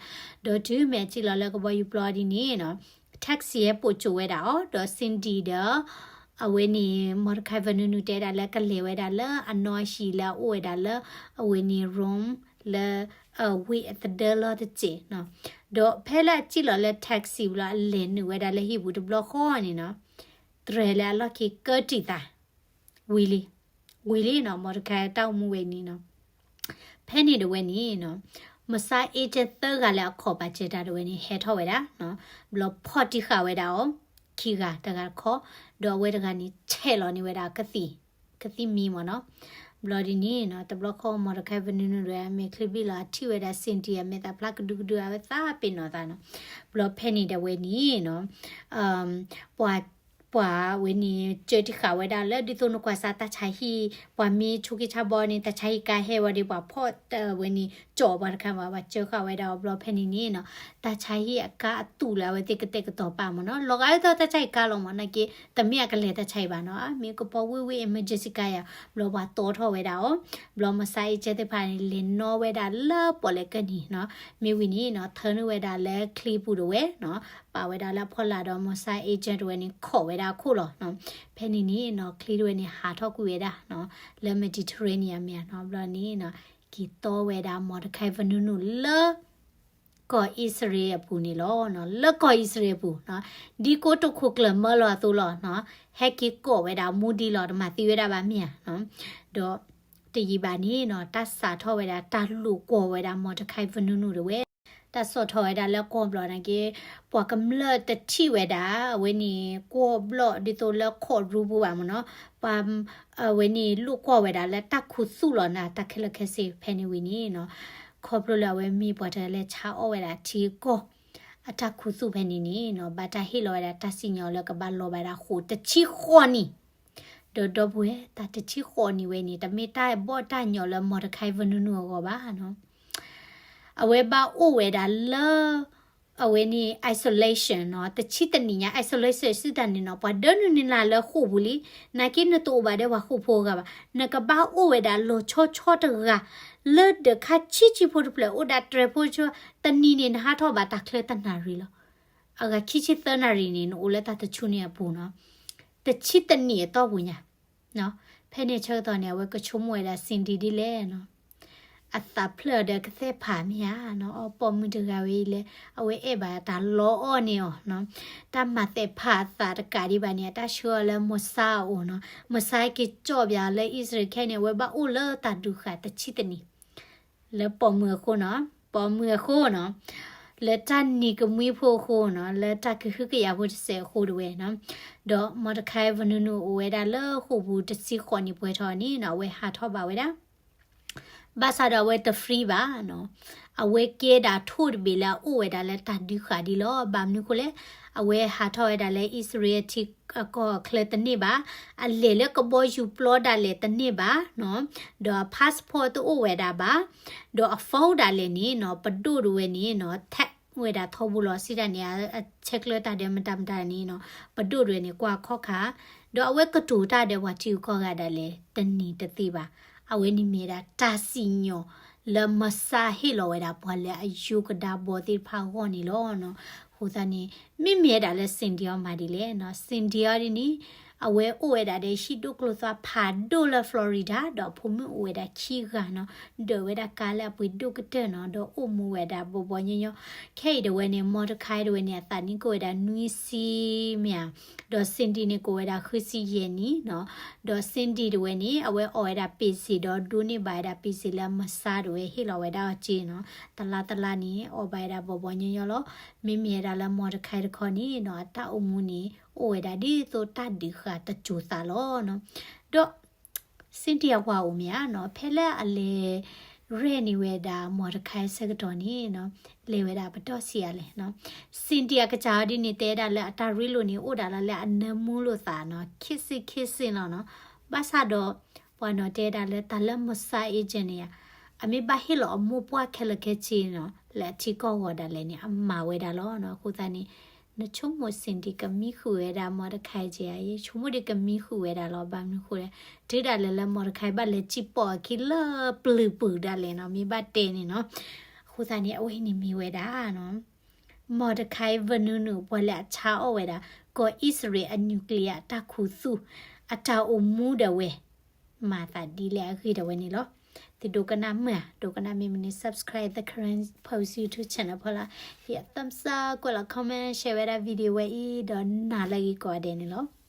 ဒီးတုၤမ့ၢ်အစံၣ်လီၤလၢကဘီယူၤပျီဒ်န့ၣ်နီၤ taxi ဟဲပိာ်ကၠိဝဲဒၣ်အီၤ, ဒီး Cindy ဒီး အဝဲန့ၣ် Mordecai Vanunu တဲဒၣ်လၢကလဲၤဝဲဒၣ်လၢအနီၢ်ဟံၣ်လၢအအိၣ်ဝဲဒၣ်လၢ အဝဲန့ၣ် Rome လၢ ဝ့ၢ်အသဒၢလီၤတစဲးနီၤ. ဒီးဖဲလၢအစံၣ်လီၤလၢ taxi ဘျီ အလဲၤနုာ်ဝဲဒၣ်လၢဟံၣ်ပူၤတဘျီဃီန့ၣ်နီၤ, တြဲၤလၢအလီၢ်ခံကတံာ်သး ဝံၤလံ, ဝံၤလံနီၤ, Mordecai တၢ်အိၣ်မူဝဲန့ၣ်နီၤ. ဖဲန့ၣ်တဝဲန့ၣ်နီၤ, Mossad agent သၢဂၤလၢအခီၣ်ပာ်စၢၤတၢ်တဝဲန့ၣ် ဟဲထီၣ်ဝဲဒၣ်နီၤ, ဘျီဖီၣ်တံၢ်ဃာ်ဝဲဒၣ်အီၤ ခံဂၤတဂၤတခီ, ဒီးအဝဲတဂၤန့ၣ် ဆဲးလီၤန့ၢ်ဝဲဒၣ်ကသံၣ်, ကသံၣ်မံမ့ၢ်နီၤ. ဘျီဒ်န့ၣ်နီၤ, တဘျီဃီ Mordecai Vanunu ဒၣ် အမဲာ်ချံဘံၣ်လီၤ အထံၣ်ဝဲဒၣ် Cindy အမဲာ်သၣ်ဖျါကဒူကဒူ အဝဲသးပ့ၤနီၣ်သးနီၤ. ဘျီဖဲန့ၣ်တဝဲန့ၣ်နီၤ, ပှၤ ပှၤဝဲန့ၣ် ကၢတံၢ်ဃာ်ဝဲဒၣ်လၢ ဒ်သိးနကွၢ်စးတၢ်ဆါဟံၣ် ပှၤမ့ၢ်ဆိးက့ဆါဘီန့ၣ် တၢ်ဆါဟံၣ်ကါဟဲဝဲဒီး ပှၤဖီၣ်ဝဲန့ၣ် ကၠီပှၤတခါမး ပှၤကၢဃာ်ဝဲဒၣ်အီၤဘျီဖဲန့ၣ်န့ၣ်နီၤ တၢ်ဆါဟံၣ်အကါအသူးလၢအဝဲသ့ၣ်ကတဲာ်ကတီၤပာ်မ့ၢ်နီၤ လီၤဂာ်ဒ်သိးတၢ်ဆါဟံၣ်ကါလီၤမး နာ်က့ တမ့ၢ်အကလဲၤတၢ်ဆါဟံၣ်ဘၣ်နီၤ မ့ၢ်ကပီၤဝ့ၢ်ဝ့ၢ် emergency ကါယၤ ဘျီပှၤတီထီၣ်ဝဲဒၣ်အီၤ ဘျီ Mossad agent သ့ၣ်တဖၣ်န့ၣ် လဲၤနီၣ်ဝဲဒၣ်လၢပီၣ်လဲၣ်ကၢၢ်နံၤနီၤ မ့ၢ်ဝံၤန့ၣ်နီၤ ထၢနုာ်ဝဲဒၣ်လၢချ့ပူၤတဝဲနီၤ ပာ်ဝဲဒၣ်လၢအဖီလာ်ဒီး Mossad agent တဝဲန့ၣ် ခိးဝဲဒၣ်အခိၣ်လီၤနီၤ ဖဲန့ၣ်န့ၣ်နီၤ ချ့တဝဲန့ၣ် ဟးထီၣ်ကွံာ်ဝဲဒၣ်နီၤ လၢ Mediterranean မ့ၢ်ဧါနီၤ ဘျီန့ၣ်နီၤ က့ၤတီဝဲဒၣ် Mordecai Vanunu လၢ ကီၢ်အံၣ်စရ့လးအပူၤန့ၣ်လီၤနီၤ လၢကီၢ်အံၣ်စရ့လးအပူၤနီၤ ဒ်ကိတိာ်ခိၣ်ကျၢၢ်မၢလီၤအသိးလီၤနီၤ ဟဲက့ၤကိးဝဲဒၣ်မူဒံးလီၤ တမၤသံဝဲဒၣ်ဘၣ်မ့ၢ်ဧါနီၤ ဒီး တယံာ်ဘၣ်န့ၣ်နီၤ တၢ်စးထီၣ်ဝဲဒၣ် တၢ်လူၤကွီၢ်ဝဲဒၣ် Mordecai Vanunu တဝဲ တၢ်ဆီၣ်ထီၣ်ဝဲဒၣ်လၢကီၢ်ဘျီၣ်နာ်က့ ပှၤကမျၢၢ်တထံၣ်ဝဲဒၣ် အဝဲန့ၣ် ကီၢ်ဘျီၣ်ဒ်သိးလၢ courtroom ပူၤဘၣ်မ့ၢ်နီၤ ပှၤ အဝဲန့ၣ် လူၤကွီၢ်ဝဲဒၣ်လၢတၢ်ခူသူၣ်လီၤနီၤ တၢ်ခဲလၢာ်ခဲဆ့ဖဲန့ၣ်ဝံၤန့ၣ်နီၤ ခီဖျိလၢအဝဲမ့ၢ်ပှၤတဂၤလၢဆါအီၣ်ဝဲဒၣ်ထံကီၢ် အတၢ်ခူသူၣ်ဖဲန့ၣ်န့ၣ်နီၤ ဘၣ်တၢ်ဟ့ၣ်လီၤဝဲဒၣ်တၢ်စံၣ်ညီၣ်လၢကဘၣ်လီၤဘၣ်ဒၣ်ဃိာ်တဆံဃိးနံၣ် ဒီးဒီပုၢ်ဝဲၢ် တၢ်တဆံဃိးနံၣ်ဝဲန့ၣ် တမ့ၢ်တၢ်ဘီၣ်တၢ်ညီလၢ Mordecai Vanunu အဂီၢ်ဘၣ်နီၤ အဝဲဘၣ်အိၣ်ဝဲဒၣ်လၢ အဝဲန့ၣ် isolation နီၤ တဆံတနံၣ်ညါ isolation စံးတၢ်န့ၣ်နီၤ ပှၤဒၢနုာ်န့ၢ်နၤလၢဃိာ်ပူၤလံ နာ်က့နတအိၣ်ဘၣ်ဒီးပှၤဃိာ်ဖိအဂၤဘၣ် နကဘၣ်အိၣ်ဝဲဒၣ်လီၤဆီဆီတဂၤ လၢဒၢးခါဆံးဆံးဖိတဖျၢၣ် အိၣ်ဒၣ်တြဲၤဖိဆၢ တနံၤန့ၣ် နဟးထီၣ်ဘၣ်တၢ်ချၢတနၣ်ရံၣ်လီၤ အဂၤခံဆံသၢနၣ်ရံၣ်န့ၣ် နအိၣ်လၢတၢ်တဆူန့ၣ်အပူၤနီၤ တဆံတနံၣ်အတီၢ်ပူၤညါ ဖဲန့ၣ်ဆၢကတီၢ်န့ၣ် အဝဲကဆိကမိၣ်ဝဲဒၣ် Cindy ဒ်လဲၣ်နီၤ အသးဖျၢၣ်ဒီးကသဲၣ်ဖးမ့ၢ်ဧါနီၤ အပိာ်မုၣ်တဂၤဝဲအံၤလၢ အဝဲအဲၣ်ဘၣ်တၢ်လီအီၣ်န့ၢ်အီၤနီၤ တၢ်မၤသဲးဖးအသးတကးဒံးဘၣ်န့ၣ် အတၢ်ဆှၢအီၤလၢ Mossad အအိၣ်နီၤ Mossad က့ၤကၠီၣ်ပၠးလၢအံၣ်စရ့လးခဲအံၤန့ၣ် အဝဲဘၣ်အိၣ်လၢတၢ်ဒုးဃာ်တဆံတနံၣ် လၢပိာ်မုၣ်အဃိနီၤ ပိာ်မုၣ်အဃိနီၤ လၢတၢ်နံၤကမှံဖိအဃိနီၤ လၢတၢ်ကဟုကယာ်ဖိတစဲးအဃိတဝဲနီၤ ဒီး Mordecai Vanunu အိၣ်ဝဲဒၣ်လၢဃိာ်ပူၤတဆံဃိးနံၣ်ပှဲၤထီၣ်န့ၣ်နီၤ အဝဲဟးထီၣ်ဘၣ်ဝဲဒၣ် ဘၣ်ဆၣ်ဒီးအဝဲတ free ဘၣ်နီၤ အဝဲကဲဒၣ်ထိၣ်တဘ့ၣ်လၢအအိၣ်ဝဲဒၣ်လၢတၢ်ဒုးဃာ်ဒံးလီၤ ဘၣ်မနုၤအဃိလဲၣ် အဝဲဟးထီၣ်ဝဲဒၣ်လၢအံၣ်စရ့လးထံကီၢ်ချၢတန့ၢ်ဘၣ် အလဲၤလၢကဘီယူၤပျီဒၣ်လဲာ်တန့ၢ်ဘၣ်နီၤ ဒီးအ passport တအိၣ်ဝဲဒၣ်ဘၣ် ဒီးအ phone ဒၣ်လဲာ်န့ၣ်နီၤ ပဒိၣ်တဝဲန့ၣ်နီၤ tag ဝဲဒၣ်ထီဘိလီၤ စံးတၢ်န့ၣ် အဆဲးကျၢတၢ်ဒီးမတၤမတၤန့ၣ်နီၤ ပဒိၣ်တဝဲန့ၣ် ကွၢ်ခီၣ်ခါ ဒီးအဝဲကတိၤတၢ်ဒီးပှၤထံဂုၤကီၢ်ဂၤဒၣ်လဲာ် တန့ၢ်တသ့ဘၣ် အဝဲန့ၣ်မ့ၢ်ဝဲဒၣ်တၢ်စံၣ်ညီၣ်လၢ Mossad ဟ့ၣ်လီၤဝဲဒၣ်ပှၤလၢအယိကဒါဘီသ့ၣ်တဖၣ်အဂီၢ်န့ၣ်လီၤနီၤ အဃိသတးန့ၣ် မ့မ့ၢ်ဝဲဒၣ်လၢ Cindy အီၤမၤဒ်လဲၣ်နီၤ Cindy အီၤဒ်န့ၣ် အဝဲအိၣ်ဝဲဒၣ်ဒီးဟံၣ်ဒိၣ်ကျိၤသွါဖးဒိၣ်လၢ Florida ဒီးအဖိမုၣ်အိၣ်ဝဲဒၣ်ခံဂၤနီၤ ဒၢးဝဲဒၣ်ကါလၢအပှ့ၤဒိၣ်ကတၢၢ်နီၤ ဒီးအိၣ်မူဝဲဒၣ်ဘီဘီညီညီ ခဲအံၤတဝဲန့ၣ် Mordecai တဝဲန့ၣ် အသးနံၣ်ကအိၣ်ဝဲဒၣ်နွံဆံမ့ၢ်ဧါ ဒီး Cindy န့ၣ် ကအိၣ်ဝဲဒၣ်ဃုဆံယဲၢ်နံၣ်နီၤ ဒီး Cindy တဝဲန့ၣ် အဝဲအီၣ်ဝဲဒၣ်ပ့ၢ်စ့ၣ်ဒီးဒိးန့ၢ်ဘၣ်ဝဲဒၣ်ပ့ၢ်စ့ၣ်လၢ Mossad တဝဲဟ့ၣ်လီၤဝဲဒၣ်အီၤက့နီၤ တလါတလါန့ၣ် အီၣ်ဘၣ်ဝဲဒၣ်ဘီဘီညီညီလီၤ မ့မ့ၢ်ဝဲဒၣ်လၢ Mordecai တခီန့ၣ်နီၤ အတၢ်အိၣ်မူန့ၣ် အိၣ်ဝဲဒၣ်ဒ်သိးတၢ်ဒုးဃာ်တစိၤသးလီၤနီၤ ဒီး Cindy အဝၤအိၣ်မ့ၢ်ဧါနီၤ ဖဲလၢအလဲၤရဲၣ်န့ၢ်ဝဲဒၣ် Mordecai ဆၢကတီၢ်န့ၣ်နီၤ လဲၤဝဲဒၣ်ပတီၢ်ဆံးအါလဲၣ်နီၤ Cindy အကစၢ်အီၤဒ်န့ၣ် တဲဒၣ်လၢအတၢ်ရ့လိာ်န့ၣ် အိၣ်ဒၣ်လၢအနၢမူလိာ်သးနီၤ ခံဆံခံဆံလီၤနီၤ ဘၣ်ဆၣ်ဒီး ပှၤနီၤတဲဒၣ်လၢတၢ်လၢ Mossad agent န့ၣ်ဧါ အမ့ၢ်ဘၣ်ဟ့ၣ်လီၤအမိၢ်ပှၢ်ခဲလၢာ်ခဲဆ့နီၤ လၢအထံကီၢ်ဂီၤဒၣ်လဲာ်န့ၣ် အမၤဝဲဒၣ်လီၤနီၤ အဃိသတးန့ၣ် နဆိကမိၣ် Cindy ကမံဃုာ်ဝဲဒၣ် Mordecai က့ဧါ ယဆိကမိၣ်ဒ်ကမံဃုာ်ဝဲဒၣ်လီၤ ဘၣ်မနုၤအဃိလဲၣ် တုၤဒၣ်လဲာ်လၢ Mordecai ဘၣ်လဲၤစံၣ်ပိာ်အခံလၢပျုၤပူၤဒၣ်လဲာ်နီၤ မ့ၢ်ဘၣ်တဲန့ၣ်နီၤ အဃိသတးန့ၣ် အဝဲန့ၣ်မ့ၢ်ဝဲဒၣ်နီၤ Mordecai Vanunu ပှၤလၢအဆါအီၣ်ဝဲဒၣ် ကီၢ်အံၣ်စရ့လးအ nuclear အတၢ်ခူသူၣ် အတၢ်အိၣ်မူဒၣ်ဝဲ မၤသးဒ်လဲၣ်အဂ့ၢ်တဝဲန့ၣ်လီၤ သုဒိကနၣ်မုာ်ဧါ ဒိကနၣ်မ့ၢ်မနုၤ subscribe The Karen Post YouTube channel ဖီလာ် ဟ့ၣ်အ thumbs up ကွဲးလီၤ comment share ဝဲဒၣ် video ဝဲအံၤ ဒီးနၤလၢအဂ့ၤကိးဂၤဒဲးန့ၣ်လီၤ.